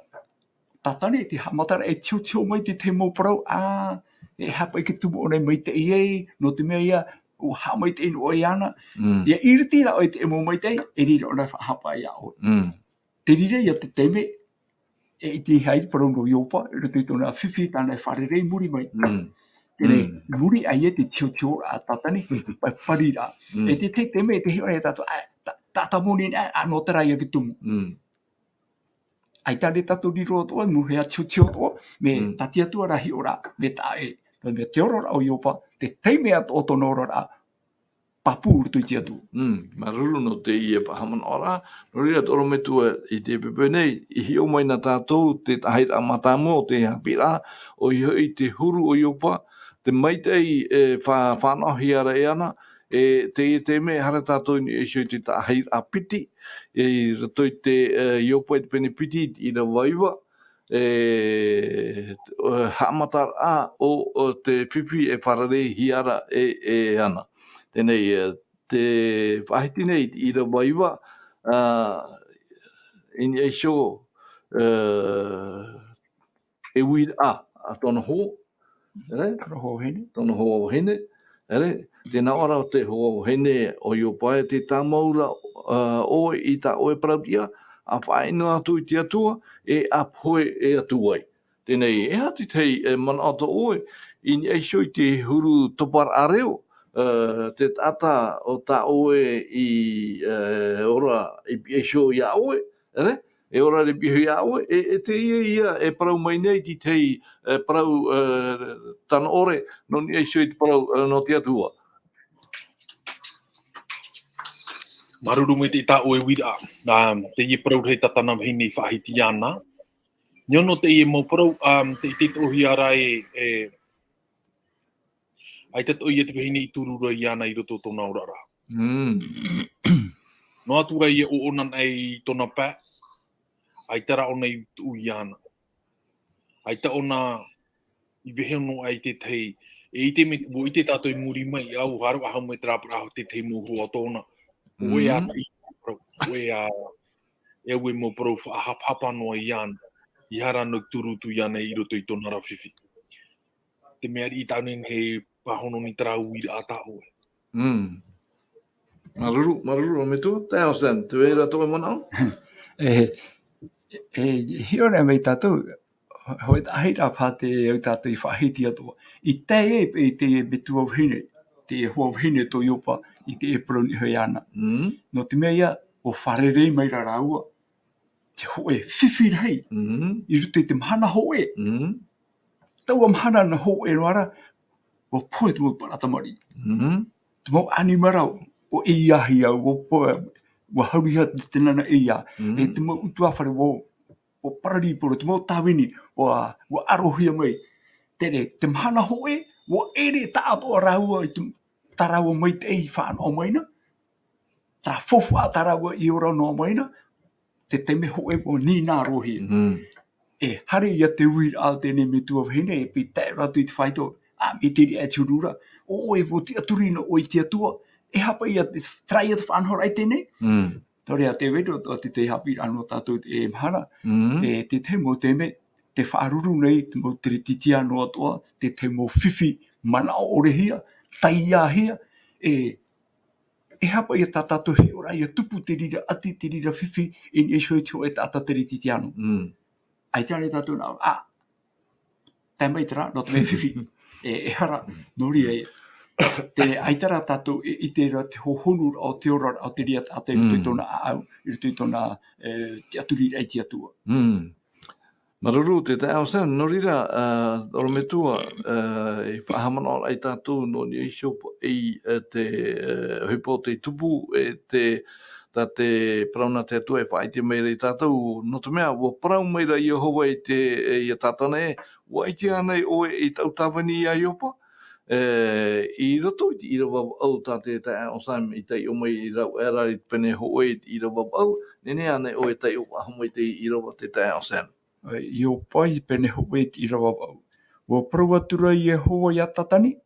Tātani, tē haʻamataraʻa e tiotio mai te tahi mau parau, ā, e aha paʻi te tumu ʻōna i maitaʻi ai, nō te mea ia, ʻua haʻamaitaʻi noa ʻoe iāna. Mm. ʻIa iriti rā ʻoe i te mau maitaʻi, e reira ʻōna e faʻahapa iā ʻoe. Mm. Te reira ia te taime, e ʻite ai te parau nō Iopa, i roto i tōna fifi, tāna e fārerei i muri mai. Mm. Teie, Mm. i muri aʻe i te tiotio a Tātani, papariraʻa. Mm. E te, te taime, e te hiʻo ra ia tātou, ā, ta-, taʻata moni, ā, ā, nō terā ia te tumu. Mm. ʻAita rā tātou riro atoʻa, nō hea tiotio atoʻa, mea Mm. tā te Atua rā hiʻoraʻa, mea taʻa ʻē. Nō te mea te oraraʻa o Iopa, te taime atoʻa o tōna oraraʻa, pāpū i roto i te Atua. Mm, māuruuru nō teie faʻahaʻamanaʻoraʻa, nō reira te ʻorometua i teie poʻipoʻi nei, i hiʻo mai na tātou te taʻahiraʻa mātāmua o te haʻapiʻiraʻa, ʻoia hoʻi te huru o Iopa, te maitaʻi e fā-, fānaʻohia ra iāna, e teie taime, haere tātou i niʻa iho i te taʻahiraʻa piti, i roto i te, e, Iopa i te pene piti, ʻīrava iva, e, e, haʻamataraʻa o, o te fifi e fārereihia ra e, e ana. Teie nei, e, te faʻahiti nei, ʻīrava iva, ā, i niʻa iho, e, e uiraʻa, ā, tōna hoa, ʻere? Tōna hoa vahine. Tōna hoa vahine, ʻere? Tē nā ʻō ra te hoa vahine o Iopa ē, tē tāmau ra, ā, ʻoe i tā ʻoe parautiʻa, ʻa faʻaʻino atu i te Atua, e ʻa pohe atu ai. Teie nei, e aha te tahi, e, manaʻo atoʻa ʻoe, i niʻa iho i te huru toparaʻa reo, ā, te taʻata o tā ʻoe i, ā, ora i pihaʻi iho iā ʻoe, ʻere? E ora i pihaʻi iho iā ʻoe, e, e teie ia e parau mai nei te tahi, ā, parau, ā, tano ʻore, nō niʻa iho i te parau, ā, nō te Atua. Māuruuru maitaʻi tā ʻoe e uiraʻa. Ā, teie parau rahi tā tāna vahine i faʻahiti iāna. Nō teie mau parau, ā, tē, tē ʻitehia ra e, e, ʻaita atoʻa ia te vahine i turu ra iāna i roto i tōna oraraʻa. Mm. Noa atu ra ia ʻoʻona nei i tōna pae, ʻaita rā ʻōna i tuʻu iāna. ʻAita ʻōna i vaiiho noa aʻe i te tahi, e ʻite mai, ʻua ʻite tātou i muri mai, ʻua haere faʻahou mai terā parau, te tahi mau hoa tōna. ʻO ʻoe ā, Mm. te, ʻo ʻoe ā, e au e mau parau faʻahapahapa noa iāna, ʻaita rā ʻōna i turu atu iāna i roto i tōna ra fifi. Te mea riʻi tāna nei e pāhono nei terā uiraʻa tā ʻoe. Mm. Māuruuru, māuruuru, ʻorometua, taeaʻe Sam, tē vai ra tō ʻoe manaʻo? E, e, e hiʻo nei mai tātou, hōʻē tahi rā paha te au tātou i faʻahiti atu. I tae ai, i te metua vahine, te hoa vahine tō Iopa, i te parau i niʻa iho iāna. Mm. Nō te mea ia, ʻua fārerei mai ra rāua, te hōʻē fifi rahi, Mm. i roto i te mahana hōʻē. Mm. Taua mahana nā hōʻē noa ra, ʻua pohe te mau paratamari. Mm. Te mau ʻanimara, ʻua ʻeiahia, ʻua po-, ʻua haurihia te nana ʻeiaha. Mm. E te mau ʻutuāfare, ʻua, ʻua pararīporo, te mau tāvini, ʻua, ʻua ʻarohia mai. Terā, te mahana hōʻē, ʻua ʻere taʻatoʻa rāua i te, tā rāua maitaʻi i fānaʻo mai na. Terā faufaʻa tā rāua i ora noa mai na, te taime hōʻē ʻua nīnarohia. Mm. E haere ia te uiraʻa o teie metua vahine, e piti tae roa atu i te faito, ā, mai te reira e te huru ra, ʻo ʻoe ʻua tiʻaturi noa ʻoe i te Atua, e aha paʻi ia te, terā ia te faʻanahoraʻa i teie nei? Mm. Tē vai ra, tē vai ra te, te haʻapiʻiraʻa nō tātou e mahana, Mm. e te tahi mau taime, tē faʻaruru nei te mau teretitiano atoʻa, te tahi mau fifi manaʻo ʻorehia, taiāhia, e, e aha paʻi ia tā tātou hiʻoraʻa ʻia tupu te reira ʻati, te reira fifi, i niʻa iho i te hōʻē taʻata teretitiano. Mm. ʻAita rā tātou nā, ā, tae mai terā, nō te mea fifi. E, e hara, nō reira ia. Te, ʻaita rā tātou e, i terā te hohonuraʻa o te oraraʻa o te reira taʻata i roto i Mm. tōna ʻāʻau, i roto i tōna, e, tiʻaturiraʻa i te Atua. Mm. Māuruuru te taeaʻe Sam, nō reira, ā, ʻorometua, ā, i faʻahaʻamanaʻo ai tātou nō niʻa iho i, e, te, e, ʻohipa o te tupu, e te, tā te parau nā te Atua e faʻaʻite mai ra ia tātou, nō te mea, ʻua parau mai ra Iehova i te, e, ia Tātana ē, ʻua ʻite ānei ʻoe i taʻu tāvini iā Iopa? E, i roto i te ʻīrava vaʻu tā te taeaʻe Sam i taiʻo mai i rāua, e rā i te pene hōʻē i te ʻīrava vaʻu, nehenehe ānei ʻoe e taiʻo faʻahou mai te ʻīrava te taeaʻe Sam? E, Iopa i te pene hōʻē i te ʻīrava vaʻu. ʻUa parau atu ra Iehova iā Tātani,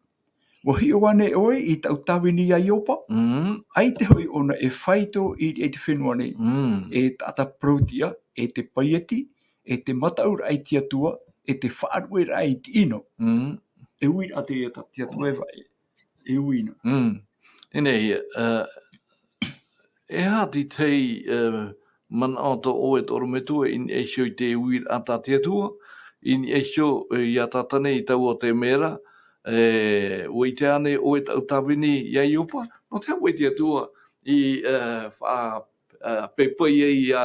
ʻua hiʻo ānei ʻoe i taʻu tāvini iā Iopa? Mm. ʻAita hoʻi ʻōna e faito i, i te fenua nei. Mm. E taʻata parauʻtiʻa, e te paieti, e te mataʻuraʻa i te Atua, e te faʻarueraʻa i te ʻino. Mm. E uiraʻa teie tā te Atua e va-, e, e ui na. Mm. Teie nei, ā, e aha te tahi, ā, manaʻo tō ʻoe, tō ʻorometua i niʻa iho i te uiraʻa tā te Atua, i niʻa iho, e, iā Tātani i taua taime ra, e, ʻua ʻite ānei ʻoe i taʻu tāvini iā Iopa? Nō te aha ʻua ʻite te Atua i, ā, faʻa-, ā, pēpē ai iā,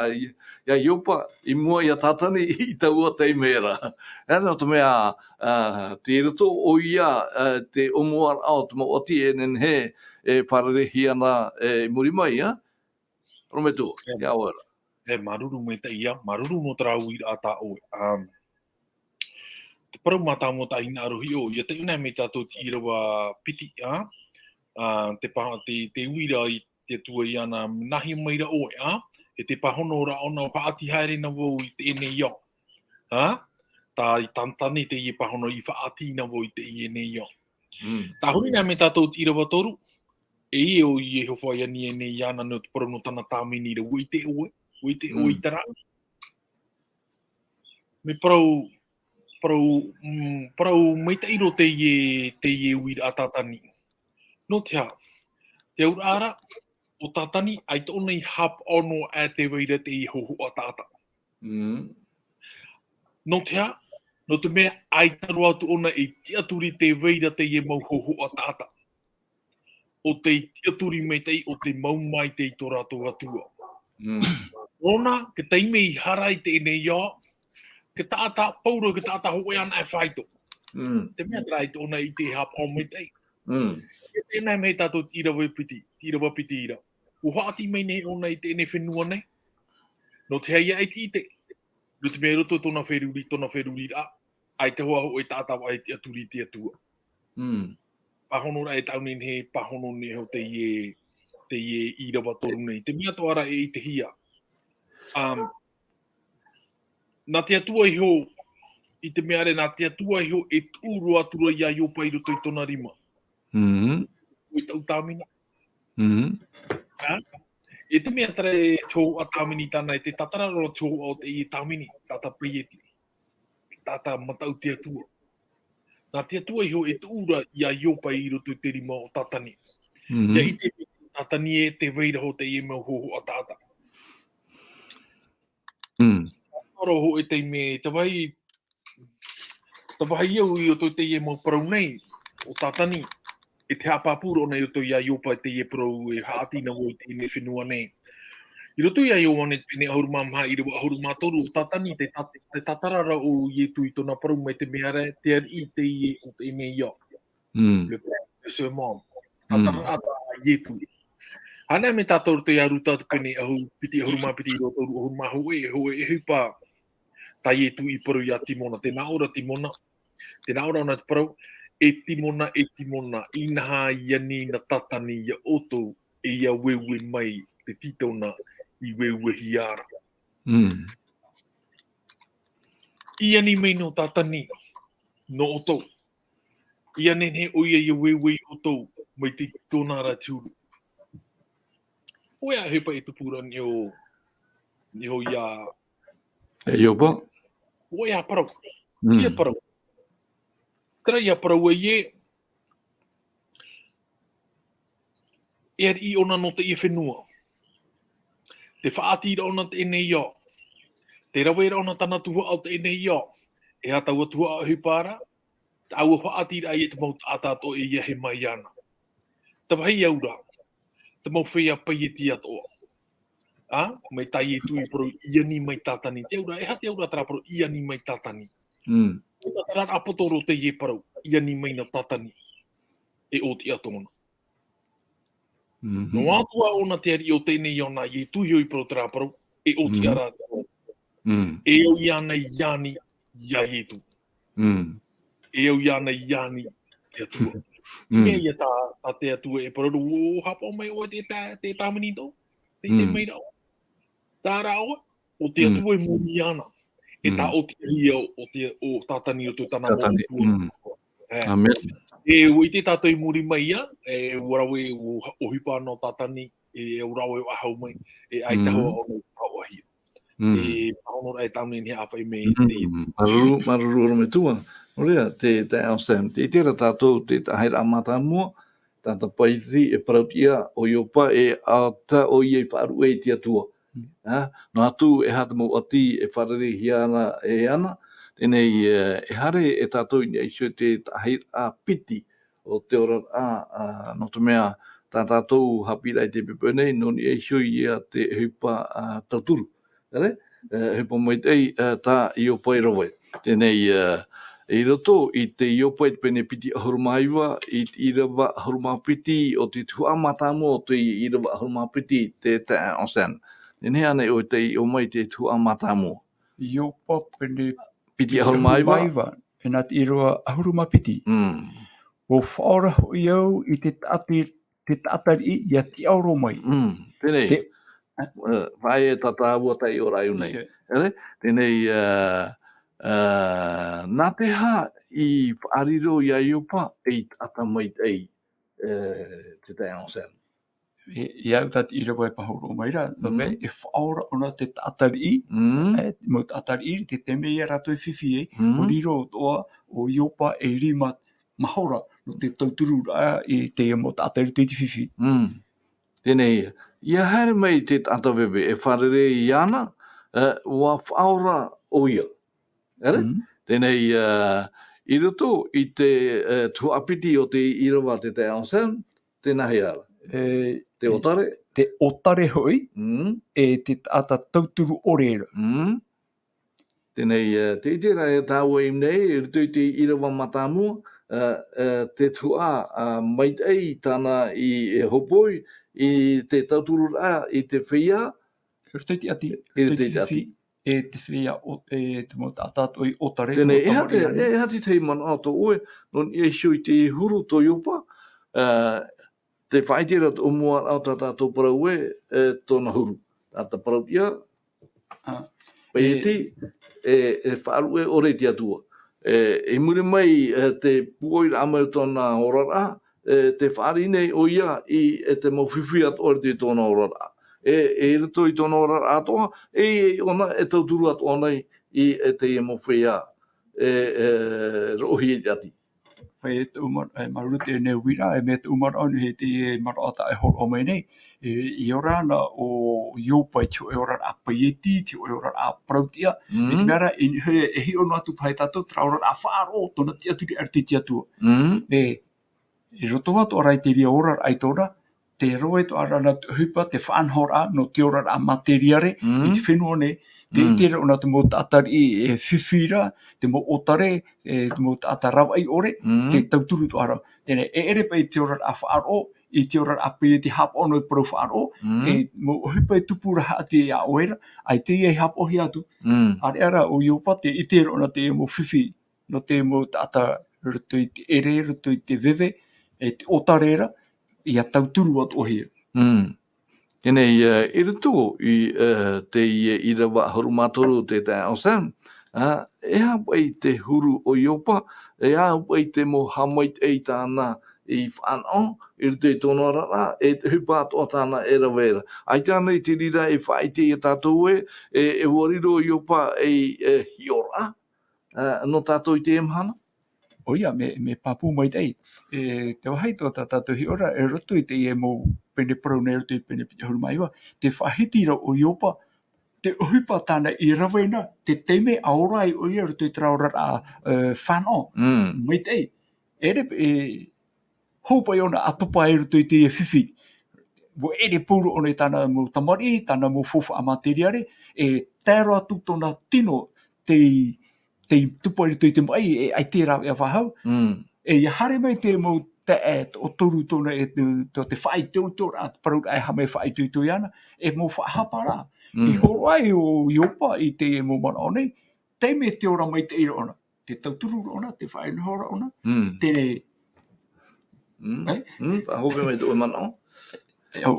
iā Iopa i mua iā Tātani i taua taime ra? E, nō te mea, ā, tei roto ʻoia, ā, te ʻōmuaraʻa o te mau ʻati e nehenehe e fārereihia na, e, i muri mai, ā? ʻOrometua, E. iā ʻoe ra. E, māuruuru maitaʻi ia, māuruuru nō terā uiraʻa tā ʻoe. Um, te parau mātāmua tā ʻoe i hinaʻaro hiʻo, ʻia taiʻo nei mai tātou te ʻīrava piti, ā? Ā, te pa-, te, te uiraʻa i te Atua iāna, nāhea mai ra ʻoe, ā? E te pāhono ra ʻōna, faʻaʻati haere na vau i teie nei ao. Ā? Tā Tātani teie pāhono, i faʻaʻati na vau i teie nei ao. Mm. Tāhuri na mai tātou te ʻīrava toru, e ʻo Iehova i ani nei iāna nō te parau nō tāna tāvini ra, ʻua ʻite ʻoe, ʻua ʻite ʻoe Mm. i terā. Mea parau, parau, mm, parau maitaʻi roa teie, teie uiraʻa a Tātani. Nō te aha, te auraʻa ra, ʻo Tātani, ʻaita ʻōna i haʻapaʻo noa aʻe tē vai ra teie hōhoʻa taʻata. Mm. Nō te aha, nō te mea ʻaita roa atu ʻōna i tiʻaturi tē vai ra teie mau hōhoʻa taʻata. ʻo tei tiʻaturi maitaʻi, ʻo tei mau maitaʻi i tō rātou Atua. Mm. Nōna, te taime i hara i teie nei ao, te taʻata, Pauro, te taʻata hōʻē anaʻe faito. Mm. Te mea terā i tōna ʻite e haʻapaʻo maitaʻi. Mm. E teie nei mea tātou te ʻīrava piti, te ʻīrava piti ra. ʻUa haʻati mai nei ʻōna i teie nei fenua nei. Nō te aha ʻaita i ʻite? Nō te mea i roto i tōna feruri, tōna feruriraʻa, ʻaita hoʻi hōʻē taʻata ʻaita i tiʻaturi i te Atua. Mm. Pāhono rā e tāʻu nei, pāhono nei hoʻi teie, teie ʻīrava toru nei. Te mea atoʻa ra e ʻitehia. Um, nā te Atua iho, i te mea ra, nā te Atua iho e tuʻu roa atu ra ia Iopa i roto i tōna rima. Mm. ʻO te hōʻē tāvini. Mm. Ha? E te mea terā e te hōʻē tāvini tāna, e te tātara roa te hōʻē o teie tāvini, taʻata paieti. Taʻata mataʻu te Atua. Nā te Atua iho e tuʻu ra ia Iopa i roto i te rima o Tātani. Mm. ʻIa ʻite Tātani e te vai ra hoʻi teie mau hōhoʻa taʻata. Mm. Aro hoʻi e taime, te vāhi, te vāhi au i roto i teie mau parau nei, ʻo Tātani, e te haʻapāpū roa nei i roto ia Iopa i teie parau e haʻati na vau i teie nei fenua nei. I roto ia Ioane pene ʻahuru mā maha, ʻīrava ʻahuru mā toru, ʻo Tātani, te tā-, te tātara ra ʻo Ietu i tōna parau mai te mea ra, te ariʻi teie o teie nei ao. Mm. Le père de ce monde. Mm. Tātara ra tā Ietu. Hānere mai tātou i roto ia Ruta te pene ʻahu-, piti ʻahuru mā piti ʻīrava toru ʻahuru mā hōʻē, hōʻē ʻohipa tā Ietu i parau ia Timona, tē nā ʻō ra Timona, tē nā ʻō ra ʻōna te parau, e Timona, e Timona, inaha i ani na Tātani ia ʻoutou, e ʻia ueue mai te tītona i ueuehia ra. Mm. I ani mai nō Tātani, nō ʻoutou. I ani nei ʻoia i ueue ia ʻoutou, mai te tītona ra te huru. ʻOia e hōpoi e tupu ra nei ʻo, nei ʻo ia. E Iopa. ʻOia parau. Mm. Ia parau. Terā ia parau ai ē, e ariʻi ʻōna nō teie fenua. Te faʻaʻati ra ʻōna teie nei ao. Te rave ra ʻōna tāna tuhaʻa o teie nei ao. E aha taua tuhaʻa ʻohipa ra? Taua faʻaʻati ra ia te mau taʻata atoʻa e ʻia hē mai iāna. Te vāhi au ra, te mau feiā paieti atoʻa. ʻĀ, mai tā Ietu i parau i ani mai Tātani. Te au ra, e aha te au ra terā parau i ani mai Tātani? Mm. Terā rā poto roa teie parau, i ani mai na Tātani. E ʻōtiʻa tōna. Mhm. Noa atu ā ʻōna te ariʻi o teie nei ao nā Ietu iho i parau terā parau, e ʻōtiʻa Mm. rā. Mm. E au iāna i ani ia Ietu. Mm. E au iāna i ani te Atua. Mm. Mea ia tā, tā te Atua e parau, ʻo haʻapaʻo mai ʻoe te tā-, te tāvini tō, te, te Mm. mai ra ʻoe. Terā ʻoe, ʻo te Mm. Atua i muri iāna. E Mm. tā ʻōtiʻa ia ʻo te, ʻo Tātani ʻo te tāna mau Tātani. Atua. Mm. E. Amen. E, ʻua ʻite tātou i muri mai ia, e, ʻua rave, ʻua ʻohipa ana ʻo Tātani, e, ʻua rave ʻo ʻahau mai, e, ʻaita Mm. hoʻi ʻōna i taoʻahia. Mm. E, pāhono ra e tāvini e ʻāfaʻi mai Mm. te Māuruuru, māuruuru ʻorometua. Nō reira, te, te Anselme, tē ʻite ra tātou, te taʻahiraʻa mātāmua, taʻata paieti, e parau-tiʻa, ʻo Iopa, e ʻaita ʻoia i faʻaruʻe i te Atua. Mm. Ā, noa atu, e aha te mau ʻati e fārereihia ana, e ana, teie nei, e, e haere e tātou i niʻa iho i te taʻahiraʻa piti o te oraraʻa, ā, nō te mea, tā tātou haʻapiʻiraʻa i te poʻipoʻi nei, nō niʻa iho ia te ʻohipa, ā, tauturu. ʻĒ, e, ʻohipa maitaʻi, e, tā Iopa i rave. Teie nei, e, i roto i te Iopa i te pene piti ʻahuru mā iva, i te ʻīrava ʻahuru mā piti o te tuhaʻa mātāmua o te ʻīrava ʻahuru mā piti te, te Anselme. Teie nei ānei ʻoe tei ʻō mai te tuhaʻa mātāmua. Iopa pene Piti ʻahuru mā iva. E nā te ʻīrava ʻahuru mā piti. Mm. ʻUa faʻaora hoʻi au i te taʻati te taʻata riʻi ʻia tiʻaoro mai. Mm, teie nei. Te- E, faʻaea tā tāua taiʻoraʻa i ʻō nei. Ok. ʻĒ, teie nei, e, e, nā te aha i faʻariro ia Iopa ei taʻata maitaʻi, e, te taeaʻe Anselme. E, ʻia au tā te ʻīrava e pāhono mai ra, nō te Mm. mea e faʻaora ʻōna te taʻata riʻi, Mm. e, mau taʻata riʻi, te taime ia rātou e fifi ai, Mm. ʻua riro atoʻa ʻo Iopa ei rima mahora, nō te tautururaʻa i te mau taʻata i roto i te fifi. Mm. Teie nei, ʻia haere mai te taʻata veve, e fārerei iāna, e, ʻua faʻaora ʻoia. ʻĒ? Mm. Teie nei, e, i roto i te, e, tuhaʻa piti o te ʻīrava te taeaʻe Anselme, tē nā hea ra. e, te ʻōtare. Te ʻōtare hoʻi, Mm. e te taʻata tauturu ʻore ra. Mm. Teie nei, e, te ʻite ra e tāua i nei, i roto i te ʻīrava mātāmua, e, e, te tuhaʻa, a, maitaʻi tāna i, e hōpoi, i te tautururaʻa, i te feiā. I roto i te ʻati, i roto i te ʻati. E te feiā, o, e te mau taʻata atoʻa i ʻōtare, Teie nei, e aha te, e, e aha te tahi manaʻo tō ʻoe, nō niʻa iho i te huru tō Iopa, e, te faʻaʻite ra tō mua o tā tātou parau ē, e, tōna huru. Taʻata parauʻtiʻa, A, paieti, e, e faʻaruʻe ʻore i te Atua. E, i muri mai, e, te pūʻoiraʻa mai o tōna oraraʻa, e, te fāriʻi nei ʻoia i, e, te mau fifi atoʻa i roto i tōna oraraʻa. E, e i roto i tōna oraraʻa atoʻa, e, e, ʻōna, e tauturu atoʻa nei i, e, teie mau feiā, e, e, roʻohia i te ʻati. E, tō ʻu ma-, e, māuruuru teie nei uiraʻa, e, mea tō ʻu manaʻo nei, he teie manaʻo tā e hōroʻa mai nei, e, i ora na ʻo Iopa i te hōʻē oraraʻa paieti, te hōʻē oraraʻa parauʻtiʻa, e te Mm. mea ra, e, e, e hiʻo noa atu paha ia tātou, terā oraraʻa faʻaroʻo, tōna tiʻaturi ʻaita i te Atua. Mm. E, i roto atoʻa ra i te reira oraraʻa i tōna, te rave atoʻa ra nā te ʻohipa, te faʻanahoraʻa, nō te oraraʻa māteriare, Mm. i te fenua nei, te Mm. ʻite ra ʻōna te mau taʻata riʻi e fifi ra, te mau ʻōtare, e, te mau taʻata ravaʻi ʻore, Mm. te tauturu atoʻa ra. Teie nei, e ʻere paʻi i te oraraʻa faʻaroʻo, i te oraraʻa paieti haʻapaʻo nō te parau faʻaroʻo, Mm. e mau ʻohipa e tupu ra haʻati iā ʻoe ra, ʻaita e haʻapaʻohia atu. Mm. ʻĀreʻa rā ʻo Iopa, tē ʻite ra ʻōna te mau fifi, nō te mau taʻata roto i te ʻere, roto i te veve, e te ʻōtare ra, ʻia tauturu atoʻahia. Mm. Teie nei, e, i roto i, e, teie ʻīrava ʻahuru mā toru te taeaʻe Sam, a, e aha paʻi te huru o Iopa, e aha paʻi te mau haʻamaitaʻi tāna i fānaʻo, i roto i tōna oraraʻa, e te ʻohipa atoʻa tāna e rave ra. ʻAita ānei te reira e faʻaʻite ia tātou ē, e, e ʻua riro Iopa ei, e, hiʻoraʻa, e, nō tātou i teie mahana? ʻOia, mea, mea pāpū maitaʻi. E, te vāhi atoʻa tā tātou hiʻo ra, e roto i teie mau pene parau nei, roto i pene piti ʻahuru mā iva, tē faʻahiti ra ʻo Iopa, te ʻohipa tāna i rave na, te taime ʻa ora ai ʻoia roto i terā oraraʻa, e, fānaʻo. Mm. Maitaʻi. E ʻere, e, hou paʻi ʻōna ʻa topa i roto i teie fifi. ʻUa ʻere pauroa ʻōna i tāna mau tamariʻi, tāna mau faufaʻa māteriare, e tae roa atu tōna tino, tei, tei tupu i roto i te maʻi, e ʻaita e rāveʻa faʻahou. Mm. E ʻia haere mai te mau taeaʻe, ʻo toru tōna e te, tō te faʻaitoitoraʻa, te parauraʻa e haʻamau faʻaitoito iāna, e mau faʻahapa ra. Mm. I hōroʻa ai ʻo Iopa i teie mau manaʻo nei, taime te ora maitaʻi ra ʻōna, te tauturu ra ʻōna, te faʻanahoraʻa ʻōna, Mm. te Mm. E? Mm. Faʻahou mai tō ʻoe manaʻo. E, ʻo,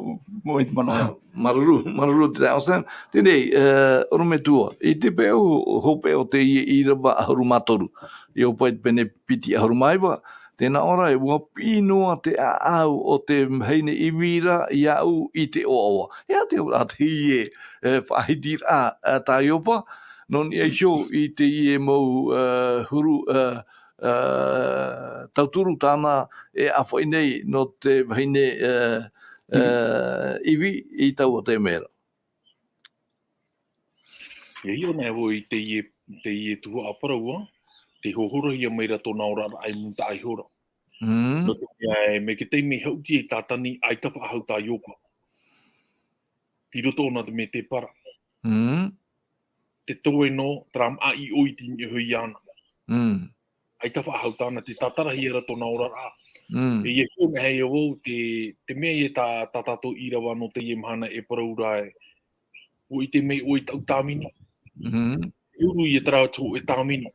ʻo ʻoe te manaʻo. Māuruuru, māuruuru te taeaʻe Sam. Teie nei, e, ʻorometua, i te peu hopeʻa o teie ʻīrava ʻahuru mā toru, Iopa i te pene piti ʻahuru mā iva, tē nā ʻō ra ē, ʻua piʻi noa te ʻāʻau o te vahine ivi ra iāʻu i te ʻoaʻoa. E aha te auraʻa teie, e, faʻahitiraʻa, e, tā Iopa, nō niʻa iho i teie mau, e, huru, e, e, tauturu tāna e ʻāfaʻi nei nō te vahine, e, e, Ivi. Ivi i taua taime ra. E hiʻo nei vau i teie, teie tuhaʻa parau, tē hohorohia mai ra tōna oraraʻa i mūtaʻa iho ra. Mm. Nō te mea, e, mai te taime i haʻuti ai Tātani, ʻaita faʻahou tā Iopa. Tei roto ʻōna te mētēpara. Mm. Te toe noa, terā māʻa ʻiʻo i te niʻa iho iāna. Mm. ʻAita faʻahou tāna, tē tātarahia ra tōna oraraʻa. Mm. E ʻia hiʻo nei vau te, te mea ïa tā, tā tātou ʻīrava nō teie mahana e parau ra ē, ʻua ʻite mai ʻoe i taʻu tāvini. Mm. E uru ïa terā atu hōʻē tāvini.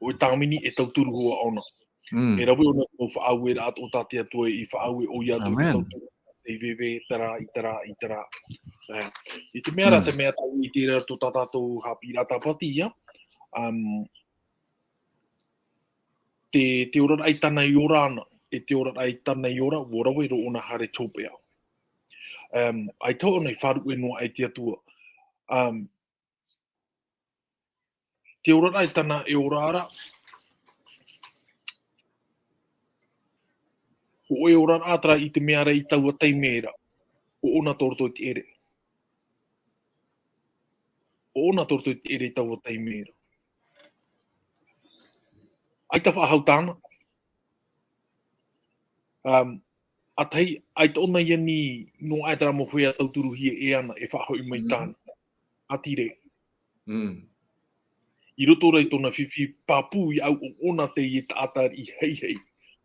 Hōʻē tāvini e tauturu hoʻi ʻōna. Mm. E rave ʻōna i te mau faʻaueraʻa atoʻa tā te Atua i faʻaue ʻoia atu i te Amen. Tauturu, te veve, terā, i terā, i terā. E, i te mea ra, Mm. te mea tāʻu i te reira tō tā tātou haʻapiʻiraʻa tāpati, ïa. Um, te, te oraraʻa i tāna i ora ana, e te oraraʻa i tāna i ora, ʻua rave roa ʻōna haere te hopeʻa. Um, ʻaita ʻōna i faʻaruʻe noa aʻe i te Atua. Um, te oraraʻa i tāna e ora ra, hōʻē oraraʻa terā i te mea ra i taua taime ra, ʻo ʻōna tō roto i te ʻere. ʻO ʻōna tō roto i te ʻere i taua taime ra. ʻAita faʻahou tāna. Um, ʻĀtahi, ʻaita ʻōna i ani noa aʻe terā mau feiā tauturuhia e ana e faʻahoʻi mai tāna. ʻĀtīrē. I roto rā i tōna fifi, pāpū i au ʻoʻona teie taʻata i haʻihaʻi,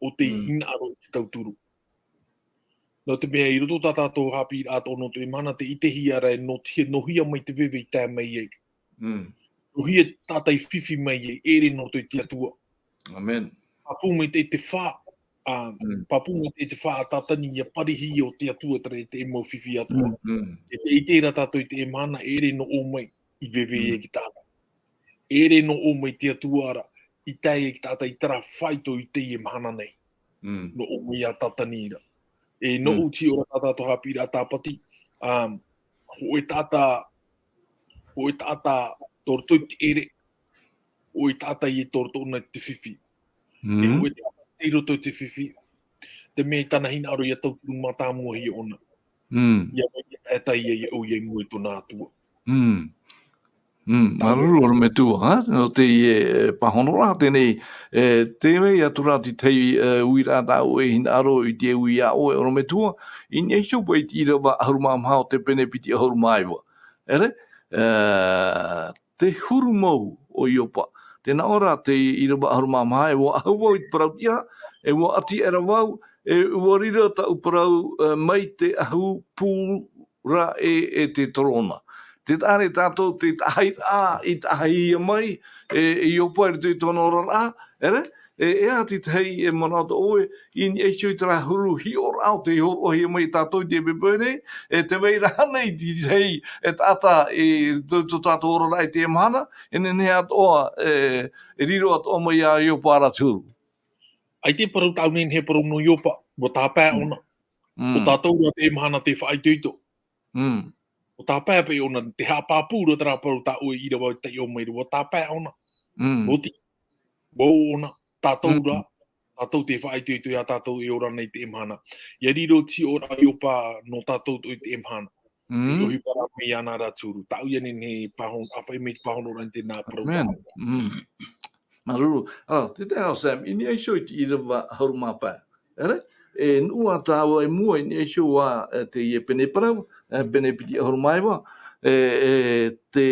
ʻo tei hinaʻaro i te tauturu. Nō te mea i roto tā tātou haʻapiʻiraʻa atoʻa nō teie mahana, tē ʻitehia ra ē nō te, nō hea mai te veve i tae mai ai. Nō hea taʻata i fifi mai ai, ʻere nō roto i te Atua. Pāpū mai te, te fā, ā, pāpū mai te, te fā a Tātani ʻia parihia o te Atua terā i te mau fifi atoʻa. E tē ʻite ra tātou i teie mahana, ʻere nō ʻō mai i veve ai te taʻata. ʻEre nō ʻō mai te Atua ra, i tae ai te taʻata i terā faito i teie mahana nei. Nō ʻō mai ia Tātani ra. E nō ʻū tiʻo ra tā tātou haʻapiʻiraʻa tāpati, ā, hōʻē taʻata, hōʻē taʻata tō roto i te ʻere, hōʻē taʻata ia tō roto ʻōna i te fifi. E hōʻē taʻata tei roto i te fifi, te mea i tāna hinaʻaro ʻia tauturu mātāmuahia ʻōna. ʻIa vai ia taʻata ia, ʻia ʻau ia i mua i tōna Atua. Māuruuru ʻorometua, ā, nō teie, e, pāhonoraʻa teie nei, e, tē vai atu ra te tahi, e, uiraʻa tā ʻoe e hinaʻaro i te ui iā ʻoe ʻorometua, i niʻa iho paʻi i te ʻīrava ʻahuru mā maha o te pene piti ʻahuru mā iva. ʻEre, e, te huru mau o Iopa. Tē nā ʻō ra te ʻīrava ʻahuru mā maha, e ʻua ʻahu vau i te parau tiʻa, e ʻua ʻati aʻera vau, e ʻua riro tāʻu parau, e, mai te ʻahu pū ra e, e te torona. Tē taʻa ra tātou te taʻahiraʻa i taʻahihia mai, e, e Iopa i roto i tōna oraraʻa, ʻere? E, e aha te tahi e manaʻo atu ʻoe, i niʻa iho i terā huru hiʻoraʻa o tei hōroʻahia mai ia tātou i teie poʻipoʻi nei, e tē vai ra ānei te tahi, e taʻata, i tō, tō tātou oraraʻa i teie mahana, e nehenehe atoʻa, e, e riro atoʻa mai ia Iopa ra te huru. ʻAita e parau tāʻu nei, nehenehe e parau nō Iopa, ʻua tāpae ʻōna. ʻO tātou ra teie mahana tē faʻaitoito. ʻO tāpae paʻi ʻōna, tē haʻapāpū ra terā parau tā ʻoe i ʻīrava i taiʻo mai ra, ʻua tāpae ʻōna. ʻOti, ʻua ʻō ʻōna, tātou ra, tātou tē faʻaitoito ia tātou e ora nei i teie mahana. ʻIa riro te hiʻoraʻa a Iopa nō tātou atoʻa i teie mahana. E ʻohipa ra mai iāna ra te huru. Tāʻu ia nehenehe e pāhono, ʻāfaʻi mai i te pāhonoraʻa i teie parau tā ʻoe. Māuruuru. Ā, tē tae ra Sam, i niʻa iho i te ʻīrava ʻahuru mā pae. ʻEre? E nuʻu ā tāua i mua i niʻa iho ā, e, teie pene parau, e, pene piti ʻahuru mā iva, e, e, te,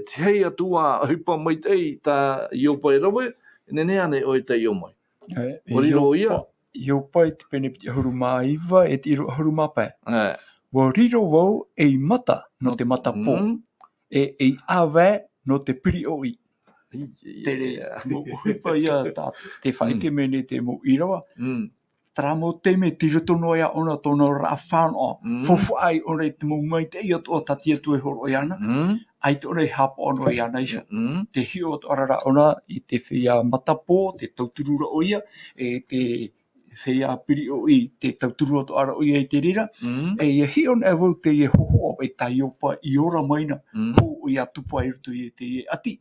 te tahi atu ā ʻohipa maitaʻi tā Iopa e rave, e nehenehe ānei ʻoe e taiʻo mai? E, ʻUa riro Iopa, ʻoia? Iopa i te pene piti ʻahuru mā iva, e te ʻīrava ʻahuru mā pae. E. ʻUa riro vau ei mata nō te matapō, e ei ʻāvae nō te piriʻoʻi. Terā mau ʻohipa ia tā, tē faʻaʻite mai nei te mau ʻīrava. Terā mau taime tei roto noa iā ʻōna tōna oraraʻa fānaʻo. Faufaʻa ʻōna i te mau maitaʻi atoʻa tā te Atua e hōroʻa iāna. ʻAita ʻōna e haʻapaʻo noa iāna iho. Tē hiʻo atoʻa ra ʻōna i te feiā matapō, tē tauturu ra ʻoia, e te feiā piriʻoʻi, tē tauturu atoʻa ra ʻoia i te reira. E ʻia hiʻo anaʻe vau teie hōhoʻa paʻi tā Iopa i ora mai na, hou ʻoia tupu i roto i teie ʻati.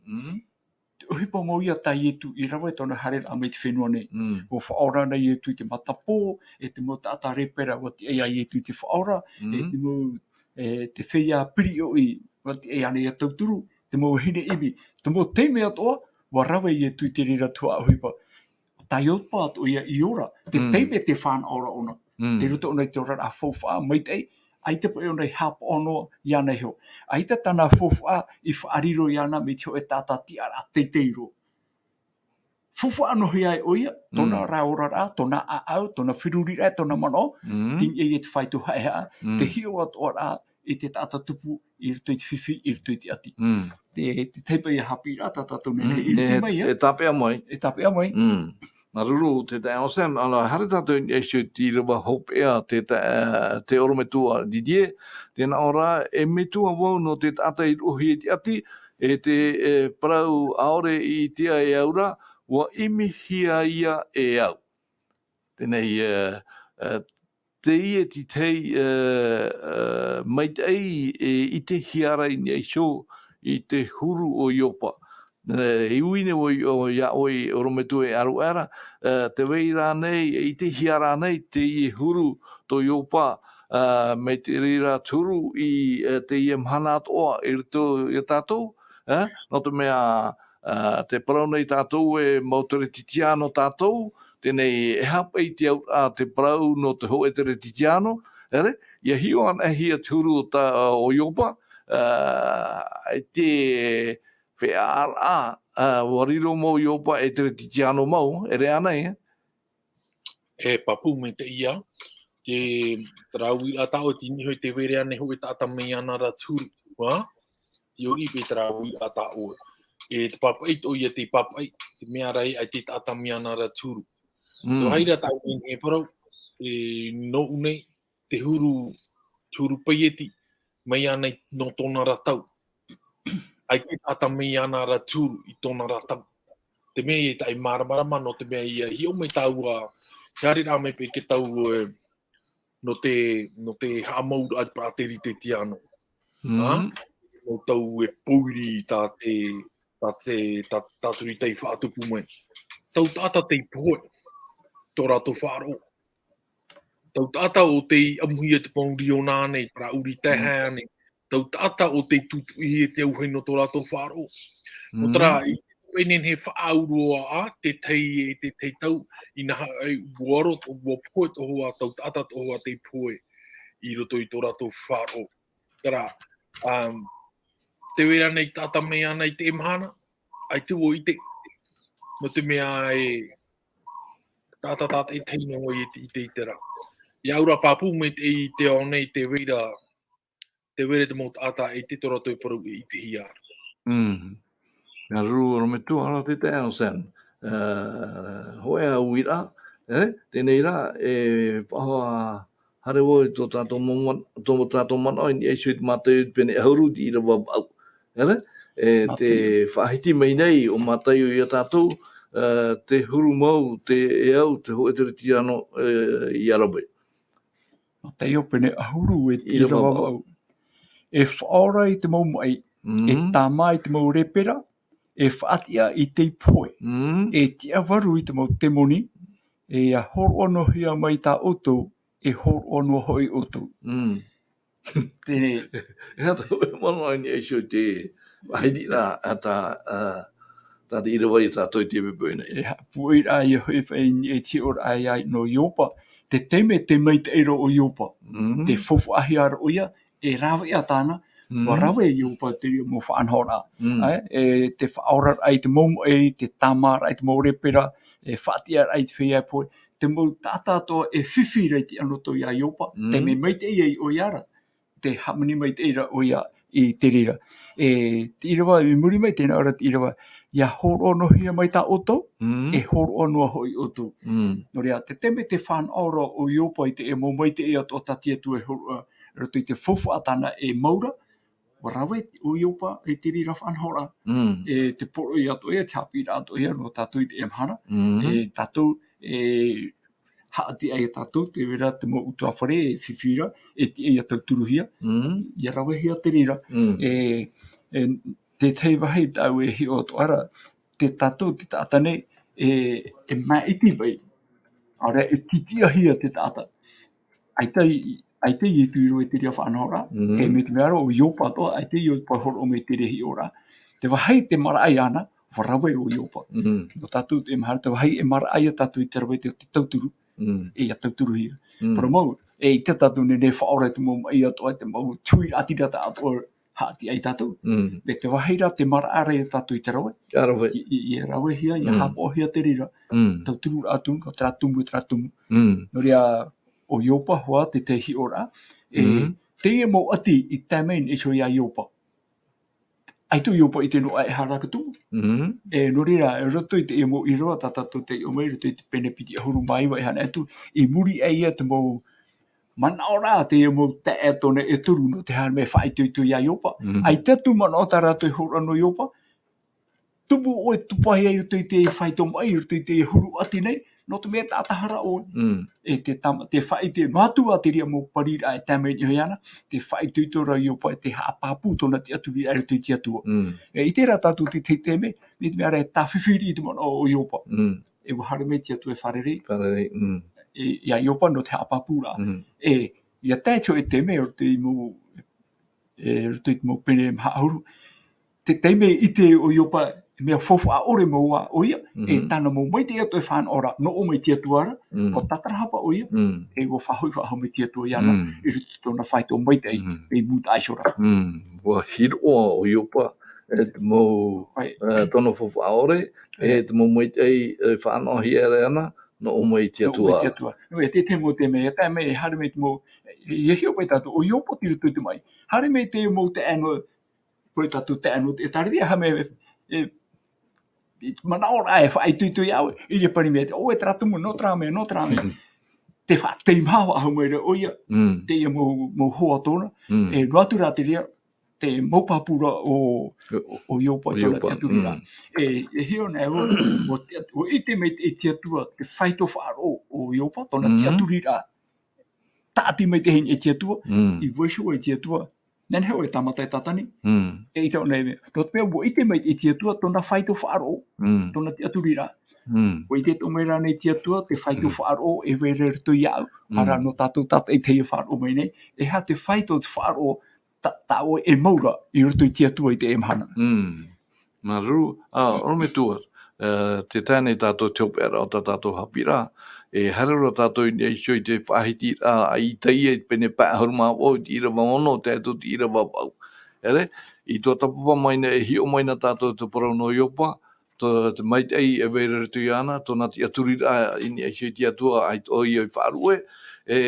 Te ʻohipa mau ia tā Ietu i rave i tōna haereraʻa mai te fenua nei. ʻUa faʻaora na Ietu i te matapō, e te mau taʻata lepera ʻua tiʻa iā Ietu i te faʻaora, e te mau, e te feiā piriʻoʻi ʻua tiʻa iāna ʻia tauturu, te mau vahine ʻimi, te mau taime atoʻa, ʻua rave Ietu i te reira tuhaʻa ʻohipa. Tā Iopa atoʻa ia i ora, te taime tē fānaʻo ra ʻōna. Tei roto ʻōna i te oraraʻa faufaʻa, maitaʻi, ʻaita paʻi ʻōna i haʻapaʻo noa iāna iho. ʻAita tāna faufaʻa i faʻariro iāna mai te hōʻē taʻata tiʻaraʻa teitei roa. Faufaʻa noa hia ai ʻoia, tōna ra oraraʻa, tōna ʻāʻau, tōna feruriraʻa, tōna manaʻo, tei niʻa i te faito haʻehaʻa, te hiʻo atoʻa ra i te taʻata tupu i roto i te fifi, i roto i te ʻati. Te, te tahi paʻi ia haʻapiʻiraʻa tā tātou nei, e, e, e tāpeʻa mai. E tāpeʻa mai. Māuruuru, tē tae ra Sam, ā, haere tātou i niʻa iho i te ʻīrava hopeʻa, te ta-, ā, te ʻorometua Didier, tē nā ʻō ra, e metua vau nō te taʻata i roʻohia i te ʻati, e te, e, parau ʻaore i ʻitea e au ra, ʻua ʻimihia ia e au. Teie nei, ā, ā, teie te tahi, ā, ā, maitaʻi e ʻitehia ra i niʻa iho i te huru o Iopa. E, i ui nei vau iā ʻoe, ʻorometua e ʻaruʻa ra, ā, tē vai ra ānei, e ʻitehia ra ānei teie huru tō Iopa, ā, mai te reira te huru i, ā, teie mahana atoʻa i roto iā tātou, ā, nō te mea, ā, tē parau nei tātou e mau tere titia nō tātou, Teie nei, e aha paʻi te auraʻa, te parau nō te hōʻē Kerisetiano, ʻere, ʻia hiʻo anaʻe hia te huru o tā, o Ioba, ā, i te feiā, ā, ʻua riro mau Ioba e Kerisetiano mau, ʻere ānei, ē? E pāpū maitaʻi ia, te, terā uiraʻa tā ʻoe, tē niʻa iho i te vai ra ānei hōʻē taʻata mai iāna ra te huru, ā? Tē ʻori paʻi terā uiraʻa tā ʻoe. E te pāpaʻi tō ʻoe ia tei pāpaʻi, te mea ra ē, ʻaita e taʻata mai iāna ra te huru. Mm. Te vāhi ra tāʻu e nehenehe e parau, e nōʻu nei, te huru, te huru paieti, mai iāna i, nō tōna ra tau. ʻAita e taʻata mai iāna ra te huru i tōna ra tau. Te mea ē, ʻaita e māramarama, nō te mea ʻia hiʻo mai tāua, ʻia haere rā mai paʻi te tau, e, nō te, nō te haʻamauraʻa i te parau a Kerisetiano. Mm. Ā? Nō tau e pōiri tā te, tā te, tā, tā Turi Tai faʻatupu mai. Tau taʻata tei pohe, tō rātou faʻaroʻo. Tau taʻata ʻo tei ʻamuhia te mau riona nei, parau ʻuri taehae nei. Tau taʻata ʻo tei tūtuʻihia te auahi nō tō rātou faʻaroʻo. Nō terā, mm, i te mea nei, e faʻaau roa ā, te tahi e te tahi tau, inaha ʻua aro, ʻua pohe atoʻa hoʻi tau taʻata atoʻa hoʻi tei pohe i roto i tō rātou faʻaroʻo. Terā, um, te vai ra ānei taʻata mai iāna i teie mahana, ʻaita vau i ʻite. Nō te mea ē, taʻata, taʻata e tahi noa vau i te, i te, i terā. ʻIa au ra pāpū maitaʻi i te ao nei, te vai ra, te vai ra te mau taʻata e ʻite tō rātou parau e ʻitehia ra. Mm. Nā ruru ora metua, ʻaore rā te taeaʻe Sam. Ā, hōʻē ā uiraʻa, ē, teie nei rā, e faʻahaere vau i tō tātou mau man-, tō tātou manaʻo i niʻa iho i te Mātaio i te pene ʻahuru, te ʻīrava vaʻu. ʻEre, e, te faʻahiti mai nei ʻo Mātaio ia tātou, ā, te huru mau, te, e au, te hōʻē Kerisetiano, e, ʻia rave. Mātaio pene ʻahuru e te ʻīrava vaʻu. E faʻaora i te mau maʻi, e tāmā i te mau lepera, e faʻatiʻa i te pohe, e tiʻavaru i te mau temoni, e ʻia hōroʻa noa hia mai tā ʻoutou, e hōroʻa noa hoʻi ʻoutou. Teie. E aha tō manaʻo i niʻa iho i te vāhi ra, ā, tā, ā, tā te ʻīrava ia tātou i teie poʻipoʻi nei? E haʻapūʻoiraʻa ia hoʻi paʻi i niʻa i te hiʻoraʻa ia nō Ioba, te taime tē maitaʻi ra ʻo Ioba, tē faufaʻahia ra ʻoia, e rave ʻia tāna, ʻua rave Ioba i te reira mau faʻanahoraʻa. Ā, e te faʻaoraraʻa i te mau maʻi, te tāmāraʻa i te mau lepera, e faʻatiʻaraʻa i te feiā pohe, te mau taʻata atoʻa e fifi ra i te anotau ia Ioba, te mea maitaʻi ai ʻoia ra, te hāmani maitaʻi ra ʻoia i te reira. E te ʻīrava, i muri mai, tē nā ʻō ra te ʻīrava, ʻia hōroʻa noa hia mai tā ʻoutou, e hōroʻa noa hoʻi ʻoutou. Nō reira, te taime tē fānaʻo ra ʻo Ioba i te mau maitaʻi atoʻa tā te Atua e hōroʻa, i roto i te faufaʻa tāna e mau ra, ʻua rave ʻo Ioba i te reira faʻanahoraʻa. E te poroʻi atoʻa ia, te haʻapiʻiraʻa atoʻa ia nō tātou i teie mahana. E tātou, e haʻatiʻa ia tātou, tē vai ra te mau ʻutuāfare e fifi ra, e tiʻa ia tauturuhia. ʻIa ravehia te reira. E, e te tahi vāhi tāʻu e hiʻo atoʻa ra, te tātou, te taʻata nei, e, e māʻiti paʻi. ʻAore rā, e tītiʻahia te taʻata. ʻAita i, ʻaita Ietu i roto i te reira faʻanahoraʻa, e mai te mea ra ʻo Ioba atoʻa, ʻaita Ioba e hōroʻa mai i te reira hiʻoraʻa. Te vāhi tē maraʻa iāna, ʻua rave ʻo Ioba. Nō tātou teie mahana, te vāhi e maraʻa ia tātou i te rave te, te tauturu, e ʻia tauturuhia. Parau mau, e ʻite tātou nei, nehenehe e faʻaora te mau maʻi atoʻa, te mau tuiraʻatira atoʻa, haʻatiʻa ia tātou. Mai te vāhi ra tē maraʻa ra ia tātou i te rave. ʻIa rave. I, i, ʻia ravehia, ʻia haʻapaʻohia te reira. Tautururaʻa atu, nō terā tumu, terā tumu. Nō reira, ʻo Ioba hoʻi te tahi hiʻoraʻa. E, teie mau ʻati i tae mai i niʻa iho ia Ioba. ʻAita ʻo Ioba i ʻite noa ā e aha rā ka tumu. E, nō reira, i roto i teie mau ʻīrava tā tātou tei ʻō mai, i roto i te pene piti ʻahuru mā iva e aha atu, i muri aʻe ia te mau manaʻo ra, teie mau taeaʻe tōna e toru nō te haere mai e faʻaitoito ia Ioba. ʻAita atu manaʻo tā rātou e hōroʻa nō Ioba, tumu ʻoe e tupahia i roto i te faito maʻi, i roto i te huru ʻati nei, nō te mea e taʻata hara ʻoe. E te tama, te faʻaʻite, noa atu ā te reira mau pariraʻa e tae mai i niʻa iho iāna, te faʻaitoito ra Ioba e te haʻapāpū tōna tiʻaturiraʻa i roto i te Atua. E ʻite rā tātou te, te, te mea, mai te mea ra e tāfifi riʻi te manaʻo o Ioba. E ʻua haere mai te Atua e fārerei. Fārerei, mm. E, ia Ioba nō te haʻapāpūraʻa. Mm. E, ʻia tae atu i te mea, i roto i mau, e, i roto i te mau pene maha ʻahuru. Te taime i ʻite ʻo Ioba, mea faufaʻa ʻore mau ā ʻoia, e tāna mau maitaʻi atoʻa e fānaʻo ra, nō ʻō mai te Atua ra, ʻua tātarahapa ʻoia, e ʻua faʻahoʻi faʻahou mai te Atua iāna, i roto i tōna faito maitaʻi, e mūtaʻa iho ra. ʻUa hiroʻa ʻo Iopa, e te mau, e, tōna faufaʻa ʻore, e te mau maitaʻi, e fānaʻohia ra iāna, nō ʻō mai te Atua. Nō ʻō mai te Atua. Nō, e te, te mau te mea, e tae mai, e haere mai te mau, e, e hiʻo mai tātou, ʻo Iopa tei roto i te maʻi. Haere mai te mau taeaʻe noa, pure tātou taeaʻe noa, e tāria, e haere mai, e, e manaʻo ra e faʻaitoito iā ʻoe, i te pari mea, ʻo e terā tumu, nō terā mea, nō terā mea. Te faʻateimaha faʻahou mai ra ʻoia, teie mau, mau hoa tōna, e noa atu rā te reira, te mau pāpū ra o, o, o Iopa i tōna tiʻaturiraʻa. E, e hiʻo nei au, ʻua te, ʻua ʻite mai te, te Atua, te faito faʻaroʻo o Iopa, tōna tiʻaturiraʻa. Tāʻati mai te hini e te Atua, i vaiiho ai te Atua, nehenehe ʻoe e tāmata e Tātani, e ʻita ʻōna e mea. Nō te mea, ʻua ʻite mai e te Atua, tōna faito faʻaroʻo, tōna tiʻaturiraʻa. ʻUa ʻite atoʻa mai rānei te Atua, te faito faʻaroʻo, e vai ra i roto iāʻu, ara nō tātou tātaʻitahi e faʻaroʻo mai nei, e aha te faito te faʻaroʻo, tā, tā ʻoe e mau ra i roto i te Atua i teie mahana. Māuruuru, ā, ʻorometua, e, tē tae nei tātou te hopeʻa o tā tātou haʻapiʻiraʻa, e haere roa tātou i niʻa iho i te faʻahitiraʻa a Isaia i te pene pae ʻahuru mā vaʻu, i te ʻīrava ono, tae atu i te ʻīrava vaʻu. ʻEre, i tuatāpapa mai nei, e hiʻo mai na tātou te parau nō Iopa, tō, te maitaʻi e vai ra i roto iāna, tōna tiʻaturiraʻa i niʻa iho i te Atua, ʻaita ʻoia i faʻaruʻe, e,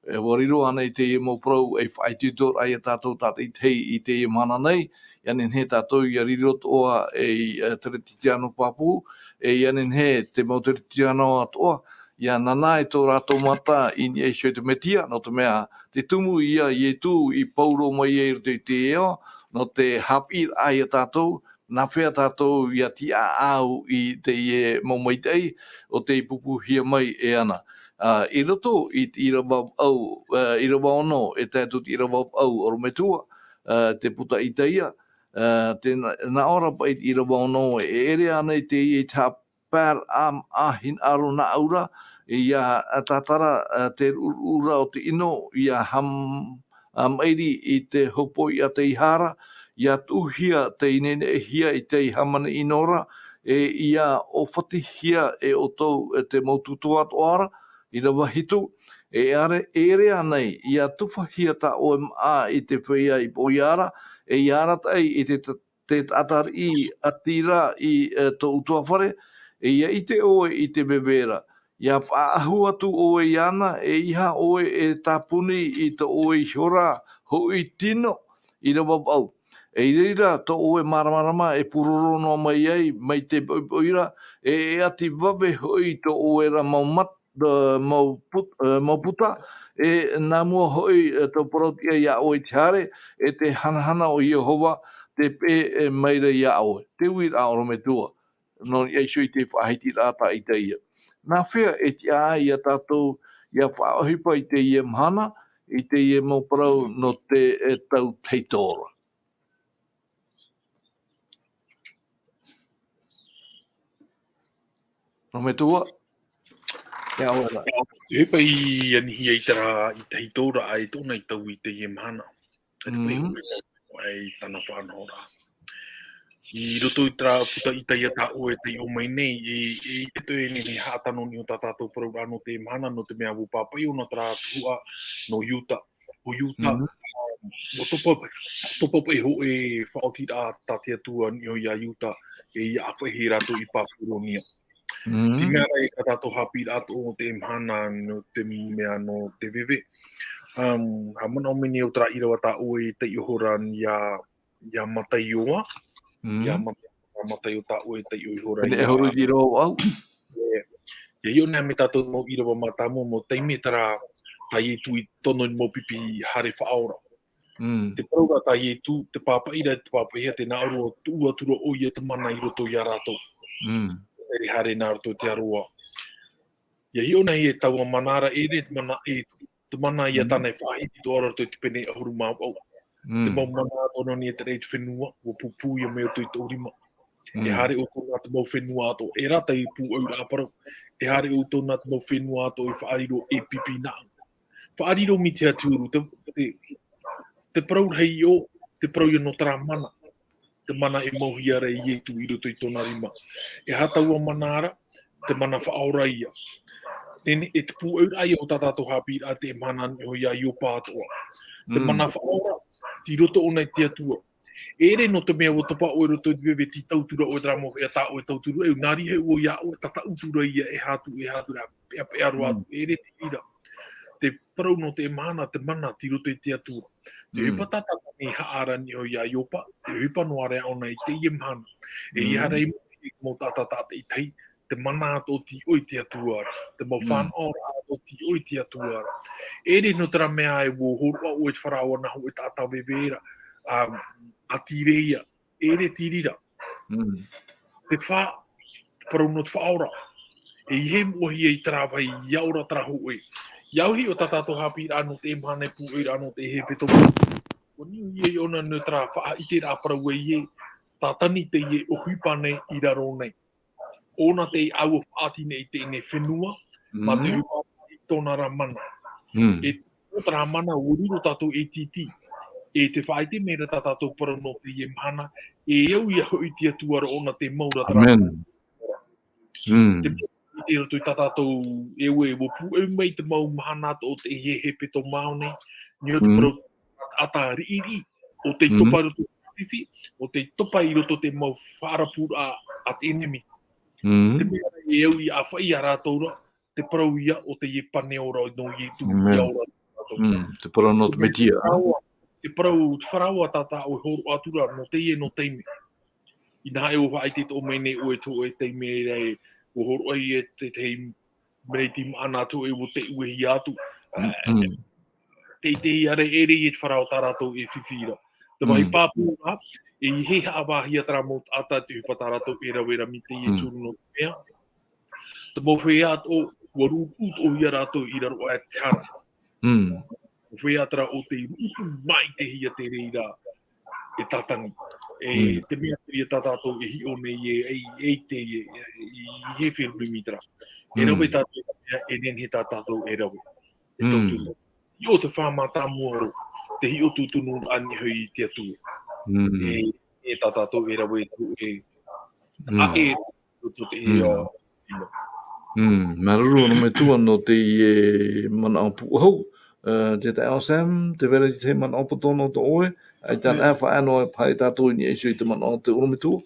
e, ʻua riro ānei teie mau parau ei faʻaitoitoraʻa ia tātou tātaʻitahi i teie mahana nei, ʻia nehenehe tātou ʻia riro atoʻa ei, e, Teretitiano pāpū, e, ʻia nehenehe te mau Teretitiano atoʻa, ʻia nānā i tō rātou mata i niʻa iho i te Mesia, nō te mea, tē tumu ia Iesu i pauroa mai ai i roto i te ao, nō te haʻapiʻiraʻa ia tātou, nā hea tātou ʻia tiʻaʻau i teie mau maitaʻi ʻo tei pupuhia mai e ana. Ā, i roto i te ʻīrava vaʻu, ā, ʻīrava ono, e tae atu i te ʻīrava vaʻu, ʻorometua, ā, te puta Isaia, ā, tē nā-, nā ʻō ra paʻi i te ʻīrava ono, e ʻere ānei teie i te haʻapaeraʻa hinaʻaro nāʻu ra, ʻia tātara, ā, te ruʻuruʻu ra o te ʻino, ʻia ham-, ā, maʻiri i te hopoiʻa tei hara, ʻia tuʻuhia tei neneʻihia i tei hāmani ʻino ra, e ʻia ʻōfatihia e ʻoutou e te mau tūtoʻa atoʻa ra, ʻīrava hitu, e ʻere, e ʻere ānei, ʻia tufaʻihia tā ʻoe māʻa i te feiā i poʻia ra, e ʻia arataʻi i te ta-, te taʻata riʻi ʻati ra i, e, tō ʻutuāfare, e ʻia ʻite ʻoe i te veve ra, ʻia faʻaʻahu atu ʻoe iāna, e ʻeiaha ʻoe e tāpuni i tō ʻoe ihora hoʻi tino, ʻīrava vaʻu. E i reira tō ʻoe māramarama e pūroro noa mai ai, mai te poʻipoʻi ra, e, e ʻati vave hoʻi tō ʻoe ra mau mat-, ā, mau put-, ā, mau puta, e nā mua hoʻi, ā, tō parauʻtiʻa iā ʻoe i te haere, e te hanahana o Iehova, tē peʻe, e, mai ra iā ʻoe. Te uiraʻa ʻorometua, nō niʻa iho i te faʻahitiraʻa tā Isaia. Nā hea e tiʻa ai ia tātou, ʻia faʻaʻohipa i teie mahana, i teie mau parau nō te, e, tau tahito ra. Nō metua, ʻia ora. E paʻi anihia i terā, i tahito ra, ʻaita ʻōna i tau i teie mahana. E te paʻi, mm, ʻoia, ʻaita tāna faʻanahoraʻa. I roto i terā puta Isaia tā ʻoe e taiʻo mai nei, i, i te toe nei, nei haʻatano nei o tā tātou parauraʻa nō teie mahana, nō te mea ʻua pāpaʻi ʻōna terā tuhaʻa nō Iuta. ʻO Iuta, mm, ʻua topa, topa paʻi hōʻē faʻaotiraʻa tā te Atua i niʻa iā Iuta, e ʻia ʻāfaʻi rātou i Papuronia. Mm. Te mea ra e tā tātou haʻapiʻiraʻa atoʻa o teie mahana nō te mea nō te veve. Um, haʻamanaʻo mai nei ʻo terā ʻīrava tā ʻoe e taiʻo iho ra iā, iā Mataio. Mm. Iā Mataio, Mataio tā ʻoe e taiʻo iho ra. Pene ʻahuru i te ʻīrava vaʻu. E, ʻia hiʻo nei mai tātou mau ʻīrava mātāmua, mau taime terā tā Ietu i tono i te mau pipi haere faʻaora. Mm. Te parau ra tā Ietu, te pāpaʻi ra, te pāpaʻihia, tē nā ʻō ra, tuʻu atu ra ʻoia te mana i roto iā rātou. Mm. Tere haere nā roto i te aroā. ʻIa hiʻo nei e taua mana ra, ʻeʻere te mana e, te mana ia, mm, tāna e faʻahiti atoʻa ra roto i te pene ʻahuru mā vaʻu. Mm. Te mau mana atoʻa nō niʻa i te raʻi i te fenua, ʻua pūpū ia mai roto i tōʻu rima. E, mm, haere ʻoutou nā te mau fenua atoʻa, e rātou i pūʻau ra parau. E haere ʻoutou nā te mau fenua atoʻa i faʻariro e pipi nāʻu. Faʻariro mai te Atua, te, te, te parau rahi ʻo, te parau ia nō terā mana. te mana e mauhia ra e Ietu i roto i tōna rima. E aha taua mana ra, te mana faʻaora ia. Teie, e te pūʻoiraʻa ia o tā tātou haʻapiʻiraʻa teie mahana ʻoia Iopa atoʻa. Te Mm. mana faʻaora, tei roto ʻōna i te Atua. E ʻere nō te mea ʻua topa ʻoe i roto i te veve, tei tauturu ʻoe i terā mau feiā tā ʻoe e tauturu ai, nā reira hoʻi ʻoia ʻoe, tataʻu atu ra ia, e aha atu, e aha atu ra, peʻapeʻa roa Mm. atu, e ʻere te reira. Te parau nō teie mahana, te mana tei roto i te Atua. Te Mm. ʻohipa tā Tātani e haʻaara nei ʻoia Iopa, te ʻohipa noa ra ʻōna i teie mahana. E Mm. ʻia haere mai te mau taʻata tātaʻitahi, te mana atoʻa tei ʻō i te Atua ra, te mau Mm. fānaʻoraʻa atoʻa tei ʻō i te Atua ra. E ʻere nō terā mea ē ʻua hōroʻa ʻoe i te Farao nā hōʻē taʻata veve ra, ā, ʻātīrē ia, e ʻere te reira. Mm. Te fā, te parau nō te faʻaora. E ʻeiaha e moʻehia i terā vāhi, ʻia ora terā hōʻē. ʻIa au hoʻi ʻo tā tātou haʻapiʻiraʻa nō teie mahana, e pūʻoiraʻa nō te hepetoma. ʻUa niu ia i ʻōna nō terā faʻaʻiteraʻa parau ē, Tātani teie e ʻohipa nei i raro nei. ʻŌna te ʻāua faʻaʻati nei i teie nei fenua, mā te Mm. ʻohipa i tōna ra mana. Mm. E tō terā mana, ʻua riro tātou e tītī. E tē faʻaʻite mai ra tā tātou parau nō teie mahana, e au ia hoʻi te Atua ra ʻōna tē mau ra terā Amen. Mm. Te mea i roto i tā tātou e ʻua, ʻua pūʻoi mai te mau mahana atoʻa o te hepetoma nei, nō te Mm. parau taʻata riʻiriʻi, ʻo tei Mm. topa i roto i te fifi, ʻo tei topa i roto i te mau faʻarapuraʻa a te ʻenemi. Mm. Te mea e au ia ʻāfaʻi ia rātou ra, te parau ia o teie pane ora nō Ietu Amen. ʻia ora rātou. Mm. Te parau nō te Metia. Te parau, te parau, te parau a tātou e hōroʻa atu ra, nō teie, nō teie mea. Inaha e ʻua faʻaʻite atoʻa mai nei ʻoe i te hōʻē taime ra ē, ʻua hōroʻa ia te, te mea i te maʻana atu ē ʻua tei uehia atu. Mm, mm. Te, te ia ra e ʻere i te Farao tā rātou e fifi ra. Te vāhi Mm. pāpū ra, e ʻeiaha e haʻavāhia terā mau taʻata, te ʻohipa tā rātou e rave ra mai teie Mm. turu nō te mea. Te mau feiā atoʻa, ʻua ruʻuruʻu atoʻa ia rātou i raro aʻe i te hara. Mm. Mau feiā terā ʻo tei ruʻuruʻu maitaʻihia te reira e Tātani. E Mm. te mea te reira tā tātou e hiʻo nei ē, e, e te, e, e, e, e feruri mai terā. E Mm. rave tātou i te mea, e nehenehe tā tātou e rave. E Mm. tauturu. Hiʻo te fā mātāmua roa, te hiʻo tūtunu ra ʻānei hoʻi i te Atua. Mm. E, e tā tātou e rave atu e, Mm. a e, roto te Mm. ia, ia. Mm. Māuruuru ʻorometua nō teie manaʻo pūʻohu. Ā, te taeaʻe Sam, tē vai ra i te manaʻo poto nō tō ʻoe, ʻaita ā, faʻaea noa paʻi tātou i niʻa iho i te manaʻo o te ʻorometua.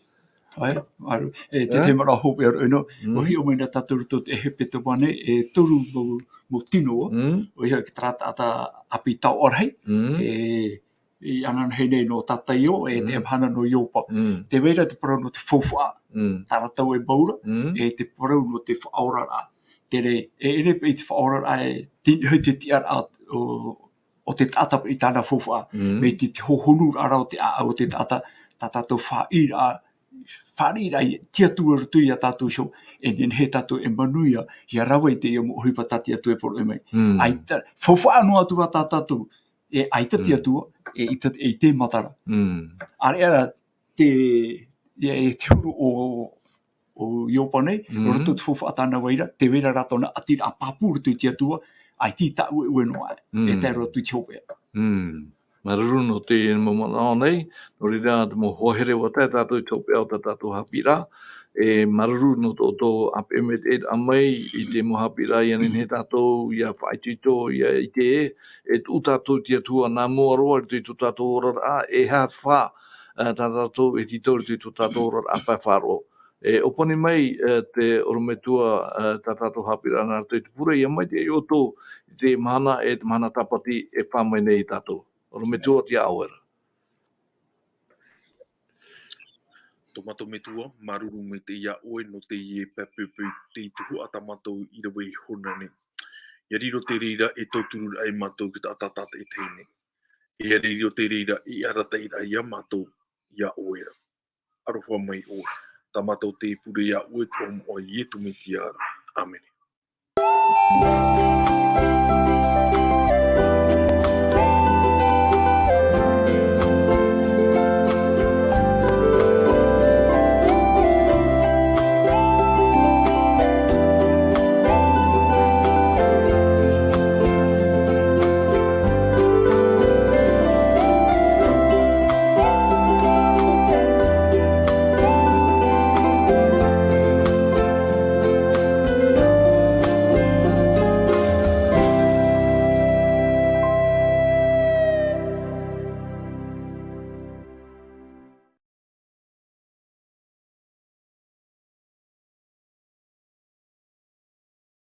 ʻAe, māuruuru. E, te, ā? Te manaʻo hopeʻa roa ē nō, Mm. ʻua hiʻo mai na tātou roto te hepetoma nei, e toru mau, mau tino, Mm. ʻoia hoʻi te taʻata ʻāpī taoʻa rahi, Mm. e, i ananahi nei nō Tataio, e te Mm. mahana nō Iopa. Mm. Tē vai ra te parau nō te faufaʻa, Mm. tā rātou e mau ra, Mm. e te parau nō te faʻaoraraʻa. Terā, e, e ʻere paʻi te faʻaoraraʻa e, te, te tiʻaraʻa o, o te taʻata paʻi tāna faufaʻa. Mm. Mai te, te hohonuraʻa ra o te ʻāʻau o te taʻata, tā tātou fāriʻiraʻa, fāriʻiraʻa i te Atua i roto ia tātou iho, e nehenehe tātou e manuia, ʻia rave i teie mau ʻohipa tā te Atua e parau mai. Mm. ʻAita, faufaʻa noa atu ra tā tātou, e ʻaita te Mm. Atua, e ʻaita, e ʻaita e matara. Mm. ʻĀreʻa rā te, e, e te huru o, o Iopa nei, Mm. roto te faufaʻa tāna vai ra, tē vai ra rā tōna ʻātīraʻa pāpū roto i te Atua, ʻaita i tāʻueʻue noa, e Mm. tae roa atu i te hopeʻa. Mm. Māuruuru nō te mau manaʻo nei, nō reira te mau hoa here ʻua tae tātou i te hopeʻa o tā tātou haʻapiʻiraʻa, e māuruuru nō tō, tō ʻāpeʻe maitaʻiraʻa mai i te mau haʻapiʻiraʻa ʻia nehenehe tātou, ʻia faʻaitoito, ʻia ʻite, e tuʻu tātou i te Atua nā mua roa i roto i tō tātou oraraʻa, e aha te fā, ā, tā tātou e tītau i roto i tō tātou oraraʻa pae faʻaroʻo. E ʻōpani mai, ā, te ʻorometua, ā, tā tātou haʻapiʻiraʻa nā roto i te pure, ʻia maitaʻi ʻoutou i te mahana, e te mahana tāpati e pā mai nei ia tātou. ʻOrometua, tei iā ʻoe ra. Tō mātou Metua, māuruuru maitaʻi iā ʻoe nō teie pae poipoi, te tuhaʻa tā mātou i rave iho na nei. ʻIa riro te reira e tauturu ai mātou i te taʻata tātaʻitahi nei. ʻIa riro te reira e arataʻi ai iā mātou, iā ʻoe ra. Aroha mai ʻoe. Tā mātou te pure iā ʻoe, te ʻomo o Ietu Metia ra. ʻĀmene.